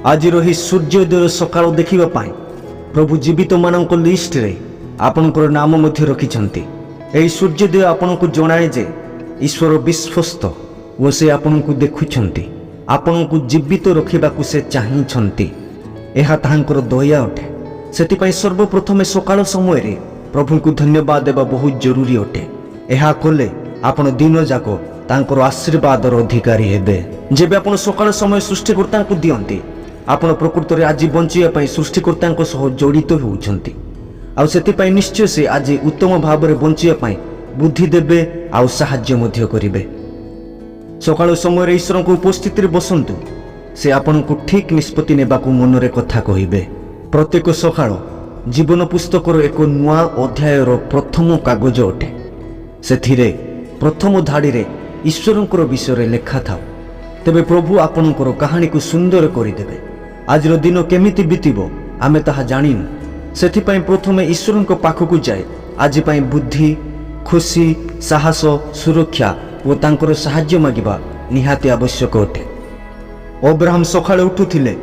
ଆଜିର ଏହି ସୂର୍ଯ୍ୟୋଦୟର ସକାଳ ଦେଖିବା ପାଇଁ ପ୍ରଭୁ ଜୀବିତମାନଙ୍କ ଲିଷ୍ଟରେ ଆପଣଙ୍କର ନାମ ମଧ୍ୟ ରଖିଛନ୍ତି। ଏହି ସୂର୍ଯ୍ୟୋଦୟ ଆପଣଙ୍କୁ ଜଣାଏ ଯେ ଈଶ୍ୱର ବିଶ୍ୱସ୍ତ ଓ ସେ ଆପଣଙ୍କୁ ଦେଖୁଛନ୍ତି। ଆପଣଙ୍କୁ ଜୀବିତ ରଖିବାକୁ ସେ ଚାହିଁଛନ୍ତି। ଏହା ତାହାଙ୍କର ଦୟା ଅଟେ। ସେଥିପାଇଁ ସର୍ବପ୍ରଥମେ ସକାଳ ସମୟରେ ପ୍ରଭୁଙ୍କୁ ଧନ୍ୟବାଦ ଦେବା ବହୁତ ଜରୁରୀ ଅଟେ। ଏହା କଲେ ଆପଣ ଦିନଯାକ ତାଙ୍କର ଆଶୀର୍ବାଦର ଅଧିକାରୀ ହେବେ। ଯେବେ ଆପଣ ସକାଳ ସମୟ ସୃଷ୍ଟିକର୍ତ୍ତାଙ୍କୁ ଦିଅନ୍ତି, ଆପଣ ପ୍ରକୃତରେ ଆଜି ବଞ୍ଚିବା ପାଇଁ ସୃଷ୍ଟିକର୍ତ୍ତାଙ୍କ ସହ ଜଡ଼ିତ ହେଉଛନ୍ତି। ଆଉ ସେଥିପାଇଁ ନିଶ୍ଚୟ ସେ ଆଜି ଉତ୍ତମ ଭାବରେ ବଞ୍ଚିବା ପାଇଁ ବୁଦ୍ଧି ଦେବେ ଆଉ ସାହାଯ୍ୟ ମଧ୍ୟ କରିବେ। ସକାଳ ସମୟରେ ଈଶ୍ୱରଙ୍କ ଉପସ୍ଥିତିରେ ବସନ୍ତୁ। ସେ ଆପଣଙ୍କୁ ଠିକ୍ ନିଷ୍ପତ୍ତି ନେବାକୁ ମନରେ କଥା କହିବେ। ପ୍ରତ୍ୟେକ ସକାଳ ଜୀବନ ପୁସ୍ତକର ଏକ ନୂଆ ଅଧ୍ୟାୟର ପ୍ରଥମ କାଗଜ ଅଟେ। ସେଥିରେ ପ୍ରଥମ ଧାଡ଼ିରେ ଈଶ୍ୱରଙ୍କର ବିଷୟରେ ଲେଖା ଥାଉ, ତେବେ ପ୍ରଭୁ ଆପଣଙ୍କର କାହାଣୀକୁ ସୁନ୍ଦର କରିଦେବେ। ଆଜିର ଦିନ କେମିତି ବିତିବ, ଆମେ ତାହା ଜାଣିନୁ। ସେଥିପାଇଁ ପ୍ରଥମେ ଈଶ୍ୱରଙ୍କ ପାଖକୁ ଯାଇ ଆଜି ପାଇଁ ବୁଦ୍ଧି, ଖୁସି, ସାହସ, ସୁରକ୍ଷା ଓ ତାଙ୍କର ସାହାଯ୍ୟ ମାଗିବା ନିହାତି ଆବଶ୍ୟକ ଅଟେ। ଅବ୍ରାହମ ସକାଳେ ଉଠୁଥିଲେ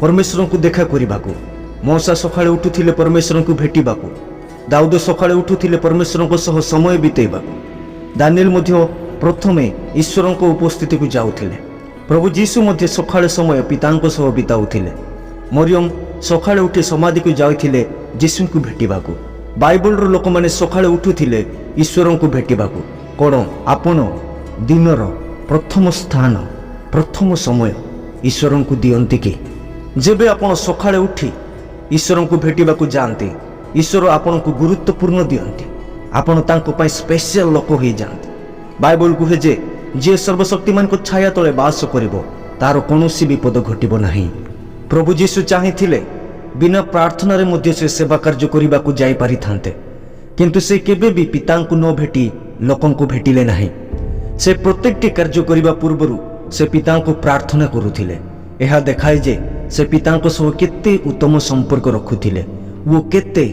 ପରମେଶ୍ୱରଙ୍କୁ ଦେଖା କରିବାକୁ। ମୋଶା ସକାଳେ ଉଠୁଥିଲେ ପରମେଶ୍ୱରଙ୍କୁ ଭେଟିବାକୁ। ଦାଉଦ ସକାଳେ ଉଠୁଥିଲେ ପରମେଶ୍ୱରଙ୍କ ସହ ସମୟ ବିତେଇବାକୁ। ଦାନିଏଲ ମଧ୍ୟ ପ୍ରଥମେ ଈଶ୍ୱରଙ୍କ ଉପସ୍ଥିତିକୁ ଯାଉଥିଲେ। ପ୍ରଭୁ ଯୀଶୁ ମଧ୍ୟ ସକାଳେ ସମୟ ପିତାଙ୍କ ସହ ବିତାଉଥିଲେ। ମରିୟମ ସକାଳେ ଉଠି ସମାଧିକୁ ଯାଉଥିଲେ ଯୀଶୁଙ୍କୁ ଭେଟିବାକୁ। ବାଇବଲର ଲୋକମାନେ ସକାଳେ ଉଠୁଥିଲେ ଈଶ୍ୱରଙ୍କୁ ଭେଟିବାକୁ। କ'ଣ ଆପଣ ଦିନର ପ୍ରଥମ ସ୍ଥାନ, ପ୍ରଥମ ସମୟ ଈଶ୍ୱରଙ୍କୁ ଦିଅନ୍ତି କି? ଯେବେ ଆପଣ ସକାଳେ ଉଠି ଈଶ୍ୱରଙ୍କୁ ଭେଟିବାକୁ ଯାଆନ୍ତି, ଈଶ୍ୱର ଆପଣଙ୍କୁ ଗୁରୁତ୍ୱପୂର୍ଣ୍ଣ ଦିଅନ୍ତି। ଆପଣ ତାଙ୍କ ପାଇଁ ସ୍ପେଶିଆଲ ଲୋକ ହୋଇଯାଆନ୍ତି। ବାଇବଲ କୁହେ ଯେ ଯିଏ ସର୍ବଶକ୍ତିମାନଙ୍କ ଛାୟା ତଳେ ବାସ କରିବ, ତାର କୌଣସି ବିପଦ ଘଟିବ ନାହିଁ। ପ୍ରଭୁ ଯୀଶୁ ଚାହିଁଥିଲେ ବିନା ପ୍ରାର୍ଥନାରେ ମଧ୍ୟ ସେ ସେବା କାର୍ଯ୍ୟ କରିବାକୁ ଯାଇପାରିଥାନ୍ତେ, କିନ୍ତୁ ସେ କେବେ ବି ପିତାଙ୍କୁ ନ ଭେଟି ଲୋକଙ୍କୁ ଭେଟିଲେ ନାହିଁ। ସେ ପ୍ରତ୍ୟେକଟି କାର୍ଯ୍ୟ କରିବା ପୂର୍ବରୁ ସେ ପିତାଙ୍କୁ ପ୍ରାର୍ଥନା କରୁଥିଲେ। ଏହା ଦେଖାଏ ଯେ ସେ ପିତାଙ୍କ ସହ କେତେ ଉତ୍ତମ ସମ୍ପର୍କ ରଖୁଥିଲେ ଓ କେତେ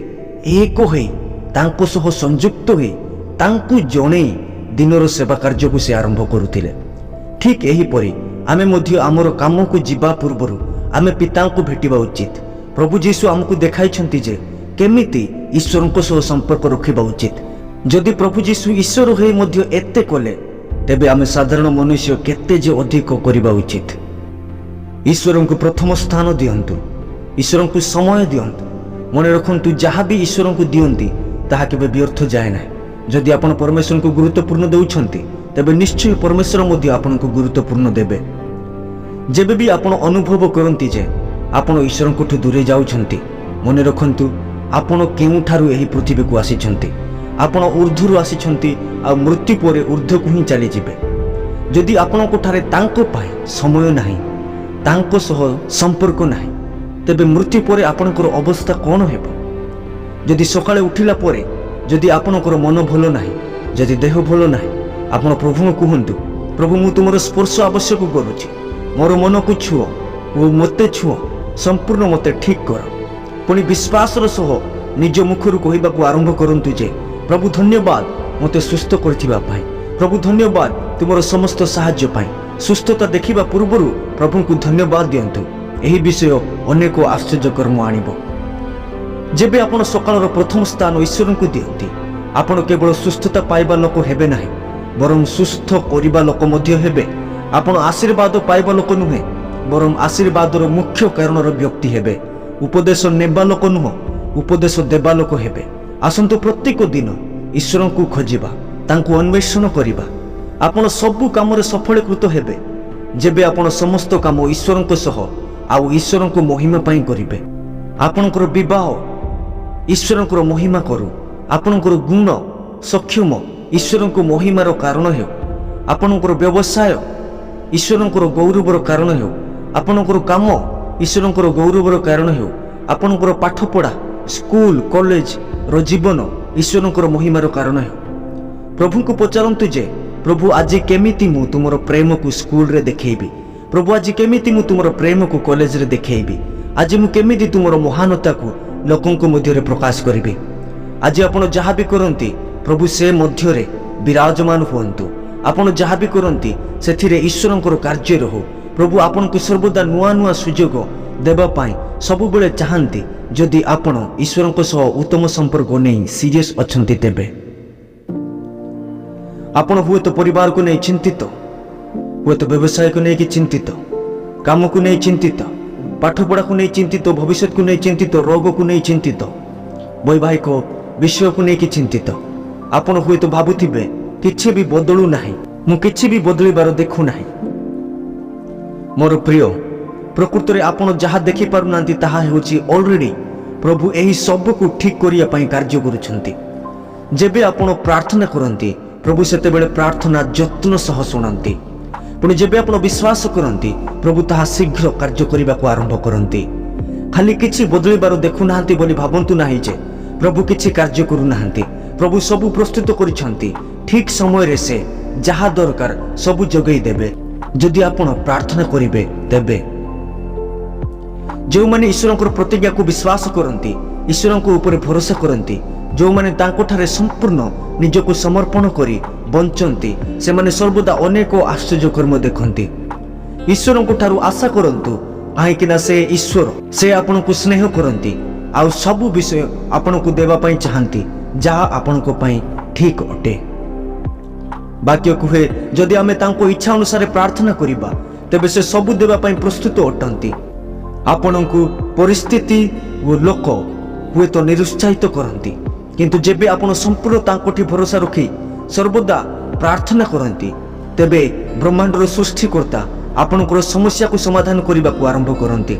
ଏକ ହୋଇ, ତାଙ୍କ ସହ ସଂଯୁକ୍ତ ହୋଇ, ତାଙ୍କୁ ଜଣେଇ ଦିନର ସେବା କାର୍ଯ୍ୟକୁ ସେ ଆରମ୍ଭ କରୁଥିଲେ। ଠିକ୍ ଏହିପରି ଆମେ ମଧ୍ୟ ଆମର କାମକୁ ଯିବା ପୂର୍ବରୁ ଆମେ ପିତାଙ୍କୁ ଭେଟିବା ଉଚିତ। ପ୍ରଭୁ ଯୀଶୁ ଆମକୁ ଦେଖାଇଛନ୍ତି ଯେ କେମିତି ଈଶ୍ୱରଙ୍କ ସହ ସମ୍ପର୍କ ରଖିବା ଉଚିତ। ଯଦି ପ୍ରଭୁ ଯୀଶୁ ଈଶ୍ୱର ହୋଇ ମଧ୍ୟ ଏତେ କଲେ, ତେବେ ଆମେ ସାଧାରଣ ମନୁଷ୍ୟ କେତେ ଯେ ଅଧିକ କରିବା ଉଚିତ। ଈଶ୍ୱରଙ୍କୁ ପ୍ରଥମ ସ୍ଥାନ ଦିଅନ୍ତୁ। ଈଶ୍ୱରଙ୍କୁ ସମୟ ଦିଅନ୍ତୁ। ମନେ ରଖନ୍ତୁ, ଯାହା ବି ଈଶ୍ୱରଙ୍କୁ ଦିଅନ୍ତି, ତାହା କେବେ ବ୍ୟର୍ଥ ଯାଏ ନାହିଁ। ଯଦି ଆପଣ ପରମେଶ୍ୱରଙ୍କୁ ଗୁରୁତ୍ୱପୂର୍ଣ୍ଣ ଦେଉଛନ୍ତି, ତେବେ ନିଶ୍ଚୟ ପରମେଶ୍ୱର ମଧ୍ୟ ଆପଣଙ୍କୁ ଗୁରୁତ୍ୱପୂର୍ଣ୍ଣ ଦେବେ। ଯେବେ ବି ଆପଣ ଅନୁଭବ କରନ୍ତି ଯେ ଆପଣ ଈଶ୍ୱରଙ୍କଠୁ ଦୂରେଇ ଯାଉଛନ୍ତି, ମନେ ରଖନ୍ତୁ ଆପଣ କେଉଁଠାରୁ ଏହି ପୃଥିବୀକୁ ଆସିଛନ୍ତି। ଆପଣ ଉର୍ଦ୍ଧ୍ୱରୁ ଆସିଛନ୍ତି ଆଉ ମୃତ୍ୟୁ ପରେ ଉର୍ଦ୍ଧ୍ୱକୁ ହିଁ ଚାଲିଯିବେ। ଯଦି ଆପଣଙ୍କ ଠାରେ ତାଙ୍କ ପାଇଁ ସମୟ ନାହିଁ, ତାଙ୍କ ସହ ସମ୍ପର୍କ ନାହିଁ, ତେବେ ମୃତ୍ୟୁ ପରେ ଆପଣଙ୍କର ଅବସ୍ଥା କ'ଣ ହେବ? ଯଦି ସକାଳେ ଉଠିଲା ପରେ ଯଦି ଆପଣଙ୍କର ମନ ଭଲ ନାହିଁ, ଯଦି ଦେହ ଭଲ ନାହିଁ, ଆପଣ ପ୍ରଭୁଙ୍କୁ କୁହନ୍ତୁ, "ପ୍ରଭୁ, ମୁଁ ତୁମର ସ୍ପର୍ଶ ଆବଶ୍ୟକ କରୁଛି। ମୋର ମନକୁ ଛୁଅ ଓ ମୋତେ ଛୁଅ, ସମ୍ପୂର୍ଣ୍ଣ ମୋତେ ଠିକ୍ କର।" ପୁଣି ବିଶ୍ୱାସର ସହ ନିଜ ମୁଖରୁ କହିବାକୁ ଆରମ୍ଭ କରନ୍ତୁ ଯେ ପ୍ରଭୁ, ଧନ୍ୟବାଦ ମୋତେ ସୁସ୍ଥ କରିଥିବା ପାଇଁ। ପ୍ରଭୁ, ଧନ୍ୟବାଦ ତୁମର ସମସ୍ତ ସାହାଯ୍ୟ ପାଇଁ। ସୁସ୍ଥତା ଦେଖିବା ପୂର୍ବରୁ ପ୍ରଭୁଙ୍କୁ ଧନ୍ୟବାଦ ଦିଅନ୍ତୁ। ଏହି ବିଷୟ ଅନେକ ଆଶ୍ଚର୍ଯ୍ୟକର୍ମ ଆଣିବ। ଯେବେ ଆପଣ ସକାଳର ପ୍ରଥମ ସ୍ଥାନ ଈଶ୍ୱରଙ୍କୁ ଦିଅନ୍ତି, ଆପଣ କେବଳ ସୁସ୍ଥତା ପାଇବା ଲୋକ ହେବେ ନାହିଁ, ବରଂ ସୁସ୍ଥ କରିବା ଲୋକ ମଧ୍ୟ ହେବେ। ଆପଣ ଆଶୀର୍ବାଦ ପାଇବା ଲୋକ ନୁହେଁ, ବରଂ ଆଶୀର୍ବାଦର ମୁଖ୍ୟ କାରଣର ବ୍ୟକ୍ତି ହେବେ। ଉପଦେଶ ନେବା ଲୋକ ନୁହଁ, ଉପଦେଶ ଦେବା ଲୋକ ହେବେ। ଆସନ୍ତୁ ପ୍ରତ୍ୟେକ ଦିନ ଈଶ୍ୱରଙ୍କୁ ଖୋଜିବା, ତାଙ୍କୁ ଅନ୍ୱେଷଣ କରିବା। ଆପଣ ସବୁ କାମରେ ସଫଳୀକୃତ ହେବେ, ଯେବେ ଆପଣ ସମସ୍ତ କାମ ଈଶ୍ୱରଙ୍କ ସହ ଆଉ ଈଶ୍ୱରଙ୍କ ମହିମା ପାଇଁ କରିବେ। ଆପଣଙ୍କର ବିବାହ ଈଶ୍ୱରଙ୍କର ମହିମା କରୁ। ଆପଣଙ୍କର ଗୁଣ ସକ୍ଷମ ଈଶ୍ୱରଙ୍କ ମହିମାର କାରଣ ହେଉ। ଆପଣଙ୍କର ବ୍ୟବସାୟ ଈଶ୍ୱରଙ୍କର ଗୌରବର କାରଣ ହେଉ। ଆପଣଙ୍କର କାମ ଈଶ୍ୱରଙ୍କର ଗୌରବର କାରଣ ହେଉ। ଆପଣଙ୍କର ପାଠପଢ଼ା, ସ୍କୁଲ, କଲେଜର ଜୀବନ ଈଶ୍ୱରଙ୍କର ମହିମାର କାରଣ ହେଉ। ପ୍ରଭୁଙ୍କୁ ପଚାରନ୍ତୁ ଯେ ପ୍ରଭୁ, ଆଜି କେମିତି ମୁଁ ତୁମର ପ୍ରେମକୁ ସ୍କୁଲରେ ଦେଖେଇବି? ପ୍ରଭୁ, ଆଜି କେମିତି ମୁଁ ତୁମର ପ୍ରେମକୁ କଲେଜରେ ଦେଖେଇବି? ଆଜି ମୁଁ କେମିତି ତୁମର ମହାନତାକୁ ଲୋକଙ୍କ ମଧ୍ୟରେ ପ୍ରକାଶ କରିବି? ଆଜି ଆପଣ ଯାହା ବି କରନ୍ତି, ପ୍ରଭୁ ସେ ମଧ୍ୟରେ ବିରାଜମାନ ହୁଅନ୍ତୁ। ଆପଣ ଯାହା ବି କରନ୍ତି, ସେଥିରେ ଈଶ୍ୱରଙ୍କର କାର୍ଯ୍ୟ ରହୁ। ପ୍ରଭୁ ଆପଣଙ୍କୁ ସର୍ବଦା ନୂଆ ନୂଆ ସୁଯୋଗ ଦେବା ପାଇଁ ସବୁବେଳେ ଚାହାନ୍ତି, ଯଦି ଆପଣ ଈଶ୍ୱରଙ୍କ ସହ ଉତ୍ତମ ସମ୍ପର୍କ ନେଇ ସିରିୟସ୍ ଅଛନ୍ତି ତେବେ। ଆପଣ ହୁଏତ ପରିବାରକୁ ନେଇ ଚିନ୍ତିତ, ହୁଏତ ବ୍ୟବସାୟକୁ ନେଇକି ଚିନ୍ତିତ, କାମକୁ ନେଇ ଚିନ୍ତିତ, ପାଠପଢ଼ାକୁ ନେଇ ଚିନ୍ତିତ, ଭବିଷ୍ୟତକୁ ନେଇ ଚିନ୍ତିତ, ରୋଗକୁ ନେଇ ଚିନ୍ତିତ, ବୈବାହିକ ବିଷୟକୁ ନେଇକି ଚିନ୍ତିତ। ଆପଣ ହୁଏତ ଭାବୁଥିବେ, କିଛି ବି ବଦଳୁ ନାହିଁ, ମୁଁ କିଛି ବି ବଦଳିବାର ଦେଖୁନାହିଁ। ମୋର ପ୍ରିୟ, ପ୍ରକୃତରେ ଆପଣ ଯାହା ଦେଖିପାରୁନାହାନ୍ତି, ତାହା ହେଉଛି ଅଲରେଡ଼ି ପ୍ରଭୁ ଏହି ସବୁକୁ ଠିକ୍ କରିବା ପାଇଁ କାର୍ଯ୍ୟ କରୁଛନ୍ତି। ଯେବେ ଆପଣ ପ୍ରାର୍ଥନା କରନ୍ତି, ପ୍ରଭୁ ସେତେବେଳେ ପ୍ରାର୍ଥନା ଯତ୍ନ ସହ ଶୁଣନ୍ତି। ପୁଣି ଯେବେ ଆପଣ ବିଶ୍ୱାସ କରନ୍ତି, ପ୍ରଭୁ ତାହା ଶୀଘ୍ର କାର୍ଯ୍ୟ କରିବାକୁ ଆରମ୍ଭ କରନ୍ତି। ଖାଲି କିଛି ବଦଳିବାର ଦେଖୁନାହାନ୍ତି ବୋଲି ଭାବନ୍ତୁ ନାହିଁ ଯେ ପ୍ରଭୁ କିଛି କାର୍ଯ୍ୟ କରୁନାହାନ୍ତି। ପ୍ରଭୁ ସବୁ ପ୍ରସ୍ତୁତ କରିଛନ୍ତି। ଠିକ୍ ସମୟରେ ସେ ଯାହା ଦରକାର ସବୁ ଯୋଗାଇ ଦେବେ, ଯଦି ଆପଣ ପ୍ରାର୍ଥନା କରିବେ ତେବେ। ଯେଉଁମାନେ ଈଶ୍ୱରଙ୍କର ପ୍ରତିଜ୍ଞାକୁ ବିଶ୍ୱାସ କରନ୍ତି, ଈଶ୍ୱରଙ୍କ ଉପରେ ଭରସା କରନ୍ତି, ଯେଉଁମାନେ ତାଙ୍କଠାରେ ସମ୍ପୂର୍ଣ୍ଣ ନିଜକୁ ସମର୍ପଣ କରି ବଞ୍ଚନ୍ତି, ସେମାନେ ସର୍ବଦା ଅନେକ ଆଶ୍ଚର୍ଯ୍ୟ କର୍ମ ଦେଖନ୍ତି। ଈଶ୍ୱରଙ୍କ ଠାରୁ ଆଶା କରନ୍ତୁ, କାହିଁକିନା ସେ ଈଶ୍ୱର। ସେ ଆପଣଙ୍କୁ ସ୍ନେହ କରନ୍ତି ଆଉ ସବୁ ବିଷୟ ଆପଣଙ୍କୁ ଦେବା ପାଇଁ ଚାହାନ୍ତି, ଯାହା ଆପଣଙ୍କ ପାଇଁ ଠିକ୍ ଅଟେ। ବାକ୍ୟ କୁହେ, ଯଦି ଆମେ ତାଙ୍କ ଇଚ୍ଛା ଅନୁସାରେ ପ୍ରାର୍ଥନା କରିବା, ତେବେ ସେ ସବୁ ଦେବା ପାଇଁ ପ୍ରସ୍ତୁତ ଅଟନ୍ତି। ଆପଣଙ୍କୁ ପରିସ୍ଥିତି ଓ ଲୋକ ହୁଏତ ନିରୁତ୍ସାହିତ କରନ୍ତି, କିନ୍ତୁ ଯେବେ ଆପଣ ସମ୍ପୂର୍ଣ୍ଣ ତାଙ୍କଠି ଭରସା ରଖି ସର୍ବଦା ପ୍ରାର୍ଥନା କରନ୍ତି, ତେବେ ବ୍ରହ୍ମାଣ୍ଡର ସୃଷ୍ଟିକର୍ତ୍ତା ଆପଣଙ୍କର ସମସ୍ୟାକୁ ସମାଧାନ କରିବାକୁ ଆରମ୍ଭ କରନ୍ତି।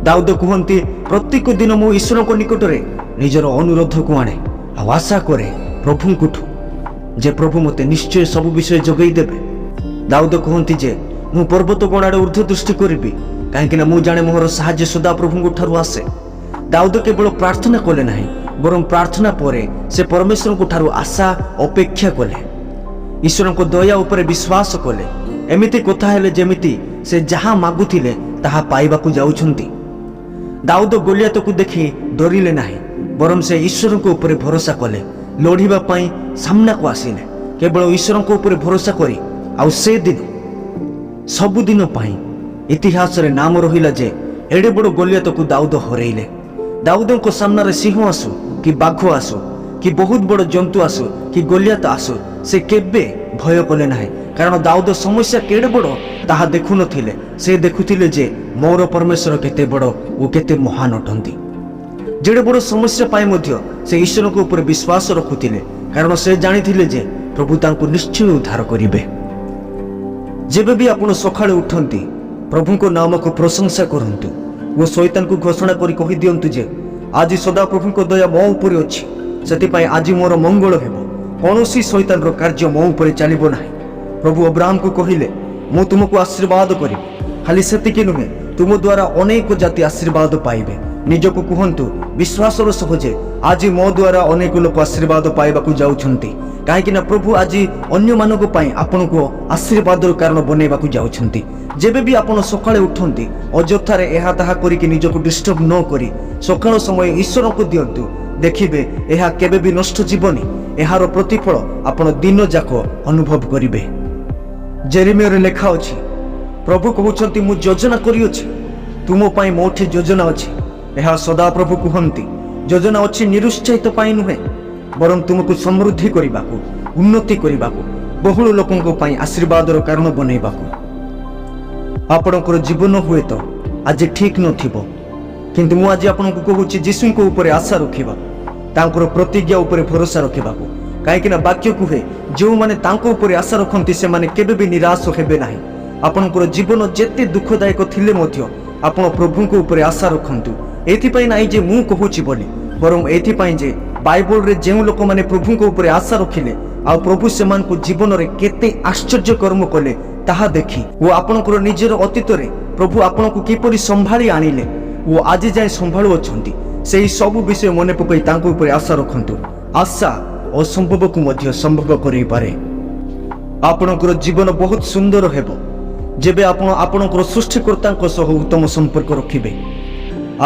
ଦାଉଦ କୁହନ୍ତି, ପ୍ରତ୍ୟେକ ଦିନ ମୁଁ ଈଶ୍ୱରଙ୍କ ନିକଟରେ ନିଜର ଅନୁରୋଧକୁ ଆଣେ ଆଉ ଆଶା କରେ ପ୍ରଭୁଙ୍କଠୁ ଯେ ପ୍ରଭୁ ମୋତେ ନିଶ୍ଚୟ ସବୁ ବିଷୟ ଯୋଗାଇ ଦେବେ। ଦାଉଦ କୁହନ୍ତି ଯେ ମୁଁ ପର୍ବତ ଗଣ ଆଡ଼େ ଉର୍ଦ୍ଧ୍ୱ ଦୃଷ୍ଟି କରିବି, କାହିଁକିନା ମୁଁ ଜାଣେ ମୋହର ସାହାଯ୍ୟ ସଦାପ୍ରଭୁଙ୍କ ଠାରୁ ଆସେ। ଦାଉଦ କେବଳ ପ୍ରାର୍ଥନା କଲେ ନାହିଁ, ବରଂ ପ୍ରାର୍ଥନା ପରେ ସେ ପରମେଶ୍ୱରଙ୍କ ଠାରୁ ଆଶା ଅପେକ୍ଷା କଲେ, ଈଶ୍ୱରଙ୍କ ଦୟା ଉପରେ ବିଶ୍ୱାସ କଲେ। ଏମିତି କଥା ହେଲେ ଯେମିତି ସେ ଯାହା ମାଗୁଥିଲେ ତାହା ପାଇବାକୁ ଯାଉଛନ୍ତି। ଦାଉଦ ଗୋଲିଆତକୁ ଦେଖି ଡରିଲେ ନାହିଁ, ବରଂ ସେ ଈଶ୍ୱରଙ୍କ ଉପରେ ଭରସା କଲେ। ଲଢ଼ିବା ପାଇଁ ସାମ୍ନାକୁ ଆସିଲେ କେବଳ ଈଶ୍ୱରଙ୍କ ଉପରେ ଭରସା କରି। ଆଉ ସେ ଦିନ ସବୁଦିନ ପାଇଁ ଇତିହାସରେ ନାମ ରହିଲା ଯେ ଏଡ଼େ ବଡ଼ ଗୋଲିଆତକୁ ଦାଉଦ ହରେଇଲେ। ଦାଉଦଙ୍କ ସାମ୍ନାରେ ସିଂହ ଆସୁ କି ବାଘ ଆସୁ କି ବହୁତ ବଡ଼ ଜନ୍ତୁ ଆସୁ କି ଗୋଲିଆତ ଆସୁ, ସେ କେବେ ଭୟ କଲେ ନାହିଁ। କାରଣ ଦାଉଦ ସମସ୍ୟା କେଡ଼େ ବଡ଼ ତାହା ଦେଖୁନଥିଲେ। ସେ ଦେଖୁଥିଲେ ଯେ ମୋର ପରମେଶ୍ୱର କେତେ ବଡ଼ ଓ କେତେ ମହାନ ଅଟନ୍ତି। ଯେଡ଼େ ବଡ଼ ସମସ୍ୟା ପାଇଁ ମଧ୍ୟ ସେ ଈଶ୍ୱରଙ୍କ ଉପରେ ବିଶ୍ୱାସ ରଖୁଥିଲେ, କାରଣ ସେ ଜାଣିଥିଲେ ଯେ ପ୍ରଭୁ ତାଙ୍କୁ ନିଶ୍ଚୟ ଉଦ୍ଧାର କରିବେ। ଯେବେ ବି ଆପଣ ସକାଳେ ଉଠନ୍ତି, ପ୍ରଭୁଙ୍କ ନାମକୁ ପ୍ରଶଂସା କରନ୍ତୁ ଓ ଶୈତାନକୁ ଘୋଷଣା କରି କହିଦିଅନ୍ତୁ ଯେ ଆଜି ସଦାପ୍ରଭୁଙ୍କ ଦୟା ମୋ ଉପରେ ଅଛି, ସେଥିପାଇଁ ଆଜି ମୋର ମଙ୍ଗଳ ହେବ। କୌଣସି ଶୈତାନର କାର୍ଯ୍ୟ ମୋ ଉପରେ ଚାଲିବ ନାହିଁ। ପ୍ରଭୁ ଅବ୍ରାହମକୁ କହିଲେ, ମୁଁ ତୁମକୁ ଆଶୀର୍ବାଦ କରିବି। ଖାଲି ସେତିକି ନୁହେଁ, ତୁମ ଦ୍ୱାରା ଅନେକ ଜାତି ଆଶୀର୍ବାଦ ପାଇବେ। ନିଜକୁ କୁହନ୍ତୁ ବିଶ୍ୱାସର ସହ ଯେ ଆଜି ମୋ ଦ୍ୱାରା ଅନେକ ଲୋକ ଆଶୀର୍ବାଦ ପାଇବାକୁ ଯାଉଛନ୍ତି, କାହିଁକି ନା ପ୍ରଭୁ ଆଜି ଅନ୍ୟମାନଙ୍କ ପାଇଁ ଆପଣଙ୍କୁ ଆଶୀର୍ବାଦର କାରଣ ବନେଇବାକୁ ଯାଉଛନ୍ତି। ଯେବେ ବି ଆପଣ ସକାଳେ ଉଠନ୍ତି, ଅଯଥାରେ ଏହା ତାହା କରିକି ନିଜକୁ ଡିଷ୍ଟର୍ବ ନ କରି ସକାଳ ସମୟ ଈଶ୍ୱରଙ୍କୁ ଦିଅନ୍ତୁ। ଦେଖିବେ, ଏହା କେବେ ବି ନଷ୍ଟ ଯିବନି। ଏହାର ପ୍ରତିଫଳ ଆପଣ ଦିନ ଯାକ ଅନୁଭବ କରିବେ। ଜେରିମିୟରେ ଲେଖା ଅଛି, ପ୍ରଭୁ କହୁଛନ୍ତି, ମୁଁ ଯୋଜନା କରିଅଛି ତୁମ ପାଇଁ, ମୋଠି ଯୋଜନା ଅଛି। ଏହା ସଦାପ୍ରଭୁ କୁହନ୍ତି। ଯୋଜନା ଅଛି ନିରୁତ୍ସାହିତ ପାଇଁ ନୁହେଁ, ବରଂ ତୁମକୁ ସମୃଦ୍ଧି କରିବାକୁ, ଉନ୍ନତି କରିବାକୁ, ବହୁଳ ଲୋକଙ୍କ ପାଇଁ ଆଶୀର୍ବାଦର କାରଣ ବନେଇବାକୁ। ଆପଣଙ୍କର ଜୀବନ ହୁଏତ ଆଜି ଠିକ୍ ନଥିବ, କିନ୍ତୁ ମୁଁ ଆଜି ଆପଣଙ୍କୁ କହୁଛି ଯୀଶୁଙ୍କ ଉପରେ ଆଶା ରଖିବା, ତାଙ୍କର ପ୍ରତିଜ୍ଞା ଉପରେ ଭରସା ରଖିବାକୁ। କାହିଁକିନା ବାକ୍ୟ କୁହେ, ଯେଉଁମାନେ ତାଙ୍କ ଉପରେ ଆଶା ରଖନ୍ତି, ସେମାନେ କେବେ ବି ନିରାଶ ହେବେ ନାହିଁ। ଆପଣଙ୍କର ଜୀବନ ଯେତେ ଦୁଃଖଦାୟକ ଥିଲେ ମଧ୍ୟ ଆପଣ ପ୍ରଭୁଙ୍କ ଉପରେ ଆଶା ରଖନ୍ତୁ। ଏଥିପାଇଁ ନାହିଁ ଯେ ମୁଁ କହୁଛି ବୋଲି, ବରଂ ଏଥିପାଇଁ ଯେ ବାଇବଲରେ ଯେଉଁ ଲୋକମାନେ ପ୍ରଭୁଙ୍କ ଉପରେ ଆଶା ରଖିଲେ ଆଉ ପ୍ରଭୁ ସେମାନଙ୍କୁ ଜୀବନରେ କେତେ ଆଶ୍ଚର୍ଯ୍ୟ କର୍ମ କଲେ ତାହା ଦେଖି ଓ ଆପଣଙ୍କର ନିଜର ଅତୀତରେ ପ୍ରଭୁ ଆପଣଙ୍କୁ କିପରି ସମ୍ଭାଳି ଆଣିଲେ ଓ ଆଜି ଯାଏଁ ସମ୍ଭାଳୁ ଅଛନ୍ତି, ସେହି ସବୁ ବିଷୟ ମନେ ପକାଇ ତାଙ୍କ ଉପରେ ଆଶା ରଖନ୍ତୁ। ଆଶା ଅସମ୍ଭବକୁ ମଧ୍ୟ ସମ୍ଭବ କରାଇପାରେ। ଆପଣଙ୍କର ଜୀବନ ବହୁତ ସୁନ୍ଦର ହେବ, ଯେବେ ଆପଣ ଆପଣଙ୍କର ସୃଷ୍ଟିକର୍ତ୍ତାଙ୍କ ସହ ଉତ୍ତମ ସମ୍ପର୍କ ରଖିବେ।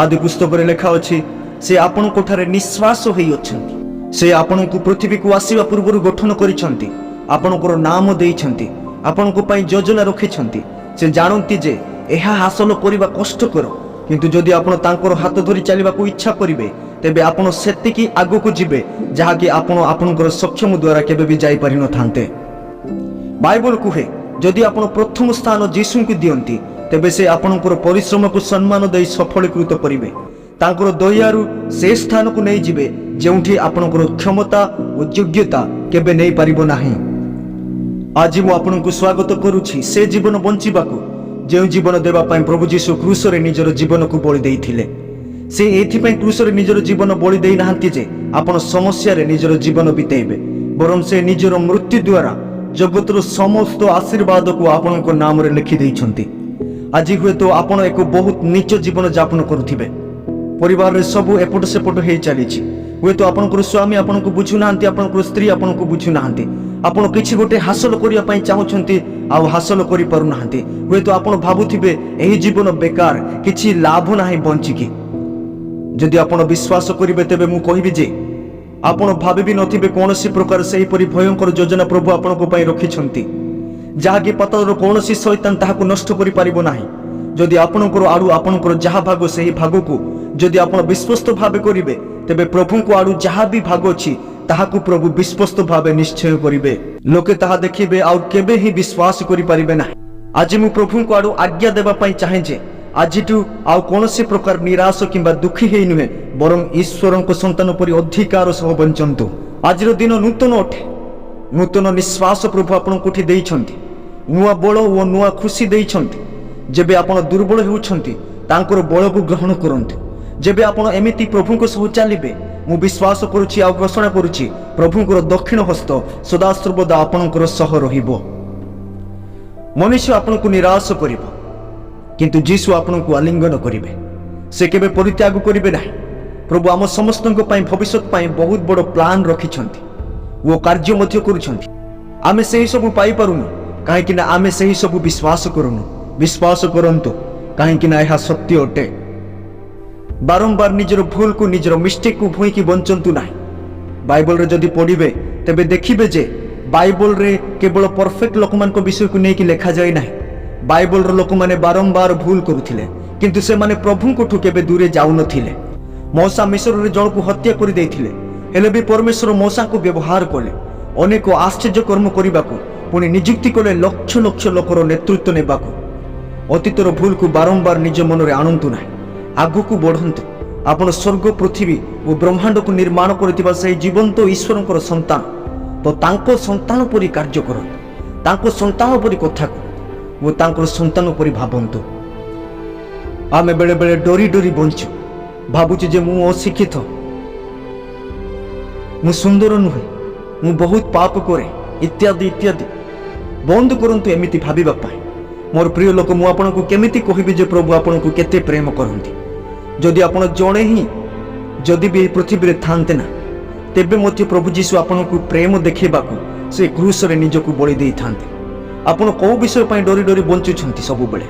ଆଦି ପୁସ୍ତକରେ ଲେଖା ଅଛି, ସେ ଆପଣଙ୍କ ଠାରେ ନିଶ୍ୱାସ ହୋଇଅଛନ୍ତି। ସେ ଆପଣଙ୍କୁ ପୃଥିବୀକୁ ଆସିବା ପୂର୍ବରୁ ଗଠନ କରିଛନ୍ତି, ଆପଣଙ୍କର ନାମ ଦେଇଛନ୍ତି, ଆପଣଙ୍କ ପାଇଁ ଯୋଜନା ରଖିଛନ୍ତି। ସେ ଜାଣନ୍ତି ଯେ ଏହା ହାସଲ କରିବା କଷ୍ଟକର, କିନ୍ତୁ କିନ୍ତୁ ଯଦି ଆପଣ ତାଙ୍କର ହାତ ଧରି ଚାଲିବାକୁ ଇଚ୍ଛା କରିବେ, ତେବେ ଆପଣ ସେତିକି ଆଗକୁ ଯିବେ, ଯାହାକି ଆପଣ ଆପଣଙ୍କର ସକ୍ଷମ ଦ୍ୱାରା କେବେ ବି ଯାଇପାରିନଥାନ୍ତେ। ବାଇବଲ କୁହେ, ଯଦି ଆପଣ ପ୍ରଥମ ସ୍ଥାନ ଯୀଶୁଙ୍କୁ ଦିଅନ୍ତି, ତେବେ ସେ ଆପଣଙ୍କର ପରିଶ୍ରମକୁ ସମ୍ମାନ ଦେଇ ସଫଳୀକୃତ କରିବେ। ତାଙ୍କର ଦୟାରୁ ସେ ସ୍ଥାନକୁ ନେଇଯିବେ, ଯେଉଁଠି ଆପଣଙ୍କର କ୍ଷମତା ଓ ଯୋଗ୍ୟତା କେବେ ନେଇପାରିବ ନାହିଁ। ଆଜି ମୁଁ ଆପଣଙ୍କୁ ସ୍ୱାଗତ କରୁଛି ସେ ଜୀବନ ବଞ୍ଚିବାକୁ, ଯେଉଁ ଜୀବନ ଦେବା ପାଇଁ ପ୍ରଭୁ ଯୀଶୁ କ୍ରୁଶରେ ନିଜର ଜୀବନକୁ ବଳି ଦେଇଥିଲେ। ସେ ଏଥିପାଇଁ କ୍ରୁଶରେ ନିଜର ଜୀବନ ବଳି ଦେଇନାହାନ୍ତି ଯେ ଆପଣ ସମସ୍ୟାରେ ନିଜର ଜୀବନ ବିତେଇବେ, ବରଂ ସେ ନିଜର ମୃତ୍ୟୁ ଦ୍ୱାରା ଜଗତର ସମସ୍ତ ଆଶୀର୍ବାଦକୁ ଆପଣଙ୍କ ନାମରେ ଲେଖି ଦେଇଛନ୍ତି। ଆଜି ହୁଏତ ଆପଣ ଏକ ବହୁତ ନୀଚ ଜୀବନ ଯାପନ କରୁଥିବେ। ପରିବାରରେ ସବୁ ଏପଟ ସେପଟ ହେଇ ଚାଲିଛି। ହୁଏତ ଆପଣଙ୍କର ସ୍ୱାମୀ ଆପଣଙ୍କୁ ବୁଝୁନାହାନ୍ତି, ଆପଣଙ୍କର ସ୍ତ୍ରୀ ଆପଣଙ୍କୁ ବୁଝୁନାହାନ୍ତି। ଆପଣ କିଛି ଗୋଟେ ହାସଲ କରିବା ପାଇଁ ଚାହୁଁଛନ୍ତି ଆଉ ହାସଲ କରିପାରୁନାହାନ୍ତି। ହୁଏତ ଆପଣ ଭାବୁଥିବେ, ଏହି ଜୀବନ ବେକାର, କିଛି ଲାଭ ନାହିଁ ବଞ୍ଚିକି। ଯଦି ଆପଣ ବିଶ୍ୱାସ କରିବେ, ତେବେ ମୁଁ କହିବି ଯେ ଆପଣ ଭାବି ବି ନଥିବେ କୌଣସି ପ୍ରକାର ସେହିପରି ଭୟଙ୍କର ଯୋଜନା ପ୍ରଭୁ ଆପଣଙ୍କ ପାଇଁ ରଖିଛନ୍ତି, ଯାହାକି ପାତାଳର କୌଣସି ଶୈତାନ ତାହାକୁ ନଷ୍ଟ କରିପାରିବ ନାହିଁ। ଯଦି ଆପଣଙ୍କର ଆଡ଼ୁ ଆପଣଙ୍କର ଯାହା ଭାଗ, ସେହି ଭାଗକୁ ଯଦି ଆପଣ ବିଶ୍ୱସ୍ତ ଭାବେ କରିବେ, ତେବେ ପ୍ରଭୁଙ୍କ ଆଡ଼ୁ ଯାହା ବି ଭାଗ ଅଛି, ତାହାକୁ ପ୍ରଭୁ ବିଶ୍ୱସ୍ତ ଭାବେ ନିଶ୍ଚୟ କରିବେ। ଲୋକେ ତାହା ଦେଖିବେ ଆଉ କେବେ ହିଁ ବିଶ୍ୱାସ କରିପାରିବେ ନାହିଁ। ଆଜି ମୁଁ ପ୍ରଭୁଙ୍କ ଆଡ଼ୁ ଆଜ୍ଞା ଦେବା ପାଇଁ ଚାହେଁ ଯେ ଆଜିଠୁ ଆଉ କୌଣସି ପ୍ରକାର ନିରାଶ କିମ୍ବା ଦୁଃଖୀ ହେଇ ନୁହେଁ, ବରଂ ଈଶ୍ୱରଙ୍କ ସନ୍ତାନ ପରି ଅଧିକାର ସହ ବଞ୍ଚନ୍ତୁ। ଆଜିର ଦିନ ନୂତନ ଅଟେ। ନୂତନ ନିଶ୍ୱାସ ପ୍ରଭୁ ଆପଣଙ୍କୁ ଦେଇଛନ୍ତି, ନୂଆ ବଳ ଓ ନୂଆ ଖୁସି ଦେଇଛନ୍ତି। ଯେବେ ଆପଣ ଦୁର୍ବଳ ହେଉଛନ୍ତି, ତାଙ୍କର ବଳକୁ ଗ୍ରହଣ କରନ୍ତୁ। ଯେବେ ଆପଣ ଏମିତି ପ୍ରଭୁଙ୍କ ସହ ଚାଲିବେ, ମୁଁ ବିଶ୍ୱାସ କରୁଛି ଆଉ ଘୋଷଣା କରୁଛି, ପ୍ରଭୁଙ୍କର ଦକ୍ଷିଣ ହସ୍ତ ସଦାସର୍ବଦା ଆପଣଙ୍କର ସହ ରହିବ। ମନୁଷ୍ୟ ଆପଣଙ୍କୁ ନିରାଶ କରିବ, କିନ୍ତୁ ଯୀଶୁ ଆପଣଙ୍କୁ ଆଲିଙ୍ଗନ କରିବେ। ସେ କେବେ ପରିତ୍ୟାଗ କରିବେ ନାହିଁ। ପ୍ରଭୁ ଆମ ସମସ୍ତଙ୍କ ପାଇଁ ଭବିଷ୍ୟତ ପାଇଁ ବହୁତ ବଡ଼ ପ୍ଲାନ୍ ରଖିଛନ୍ତି ଓ କାର୍ଯ୍ୟ ମଧ୍ୟ କରୁଛନ୍ତି। ଆମେ ସେହି ସବୁ ପାଇପାରୁନୁ, କାହିଁକି ନା ଆମେ ସେହି ସବୁ ବିଶ୍ୱାସ କରୁନୁ। ବିଶ୍ୱାସ କରନ୍ତୁ, କାହିଁକି ନା ଏହା ସତ୍ୟ ଅଟେ। ବାରମ୍ବାର ନିଜର ଭୁଲକୁ, ନିଜର ମିଷ୍ଟେକକୁ ଭୁଇଁକି ବଞ୍ଚନ୍ତୁ ନାହିଁ। ବାଇବଲରେ ଯଦି ପଢ଼ିବେ, ତେବେ ଦେଖିବେ ଯେ ବାଇବଲରେ କେବଳ ପରଫେକ୍ଟ ଲୋକମାନଙ୍କ ବିଷୟକୁ ନେଇକି ଲେଖାଯାଇ ନାହିଁ। ବାଇବଲର ଲୋକମାନେ ବାରମ୍ବାର ଭୁଲ କରୁଥିଲେ, କିନ୍ତୁ ସେମାନେ ପ୍ରଭୁଙ୍କଠୁ କେବେ ଦୂରେ ଯାଉନଥିଲେ। ମୋଶା ମିଶରରେ ଜଣକୁ ହତ୍ୟା କରିଦେଇଥିଲେ, ହେଲେ ବି ପରମେଶ୍ୱର ମୋଶାଙ୍କୁ ବ୍ୟବହାର କଲେ ଅନେକ ଆଶ୍ଚର୍ଯ୍ୟ କର୍ମ କରିବାକୁ, ପୁଣି ନିଯୁକ୍ତି କଲେ ଲକ୍ଷ ଲକ୍ଷ ଲୋକର ନେତୃତ୍ୱ ନେବାକୁ। ଅତୀତର ଭୁଲକୁ ବାରମ୍ବାର ନିଜ ମନରେ ଆଣନ୍ତୁ ନାହିଁ। ଆଗକୁ ବଢ଼ନ୍ତୁ। ଆପଣ ସ୍ୱର୍ଗ, ପୃଥିବୀ ଓ ବ୍ରହ୍ମାଣ୍ଡକୁ ନିର୍ମାଣ କରିଥିବା ସେହି ଜୀବନ୍ତ ଈଶ୍ୱରଙ୍କର ସନ୍ତାନ ତ ତାଙ୍କ ସନ୍ତାନ ପରି କାର୍ଯ୍ୟ କରନ୍ତୁ, ତାଙ୍କ ସନ୍ତାନ ପରି କଥା କୁହନ୍ତୁ ଓ ତାଙ୍କର ସନ୍ତାନ ପରି ଭାବନ୍ତୁ। ଆମେ ବେଳେବେଳେ ଡରି ଡରି ବଞ୍ଚୁ। ଭାବୁଛୁ ଯେ ମୁଁ ଅଶିକ୍ଷିତ, ମୁଁ ସୁନ୍ଦର ନୁହେଁ, ମୁଁ ବହୁତ ପାପ କରେ, ଇତ୍ୟାଦି ଇତ୍ୟାଦି। ବନ୍ଦ କରନ୍ତୁ ଏମିତି ଭାବିବା ପାଇଁ। ମୋର ପ୍ରିୟ ଲୋକ, ମୁଁ ଆପଣଙ୍କୁ କେମିତି କହିବି ଯେ ପ୍ରଭୁ ଆପଣଙ୍କୁ କେତେ ପ୍ରେମ କରନ୍ତି। ଯଦି ଆପଣ ଜଣେ ହିଁ ଯଦି ବି ଏହି ପୃଥିବୀରେ ଥାନ୍ତେ ନା, ତେବେ ମଧ୍ୟ ପ୍ରଭୁ ଯୀଶୁ ଆପଣଙ୍କୁ ପ୍ରେମ ଦେଖେଇବାକୁ ସେ କ୍ରୁଶରେ ନିଜକୁ ବଳି ଦେଇଥାନ୍ତେ। ଆପଣ କେଉଁ ବିଷୟ ପାଇଁ ଡରି ଡରି ବଞ୍ଚୁଛନ୍ତି ସବୁବେଳେ?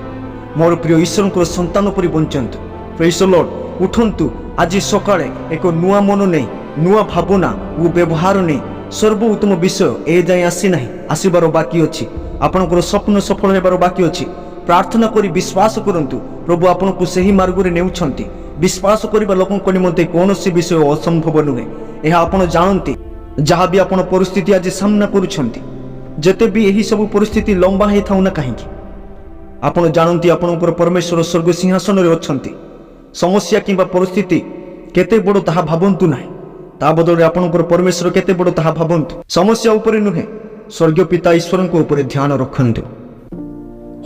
ମୋର ପ୍ରିୟ, ଈଶ୍ୱରଙ୍କର ସନ୍ତାନ ପରି ବଞ୍ଚନ୍ତୁ। Praise Lord. ଉଠନ୍ତୁ ଆଜି ସକାଳେ ଏକ ନୂଆ ମନ ନେଇ, ନୂଆ ଭାବନା ଓ ବ୍ୟବହାର ନେଇ। ସର୍ବ ଉତ୍ତମ ବିଷୟ ଏ ଯାଏଁ ଆସିନାହିଁ, ଆସିବାର ବାକି ଅଛି। ଆପଣଙ୍କର ସ୍ୱପ୍ନ ସଫଳ ହେବାର ବାକି ଅଛି। ପ୍ରାର୍ଥନା କରି ବିଶ୍ୱାସ କରନ୍ତୁ, ପ୍ରଭୁ ଆପଣଙ୍କୁ ସେହି ମାର୍ଗରେ ନେଉଛନ୍ତି। ବିଶ୍ୱାସ କରିବା ଲୋକଙ୍କ ନିମନ୍ତେ କୌଣସି ବିଷୟ ଅସମ୍ଭବ ନୁହେଁ, ଏହା ଆପଣ ଜାଣନ୍ତି। ଯାହା ବି ଆପଣ ପରିସ୍ଥିତି ଆଜି ସାମ୍ନା କରୁଛନ୍ତି, ଯେତେ ବି ଏହି ସବୁ ପରିସ୍ଥିତି ଲମ୍ବା ହେଇଥାଉ ନା କାହିଁକି, ଆପଣ ଜାଣନ୍ତି ଆପଣଙ୍କର ପରମେଶ୍ୱର ସ୍ୱର୍ଗ ସିଂହାସନରେ ଅଛନ୍ତି। ସମସ୍ୟା କିମ୍ବା ପରିସ୍ଥିତି କେତେ ବଡ଼ ତାହା ଭାବନ୍ତୁ ନାହିଁ, ତା ବଦଳରେ ଆପଣଙ୍କର ପରମେଶ୍ୱର କେତେ ବଡ଼ ତାହା ଭାବନ୍ତୁ। ସମସ୍ୟା ଉପରେ ନୁହେଁ, ସ୍ୱର୍ଗୀୟ ପିତା ଈଶ୍ୱରଙ୍କ ଉପରେ ଧ୍ୟାନ ରଖନ୍ତୁ।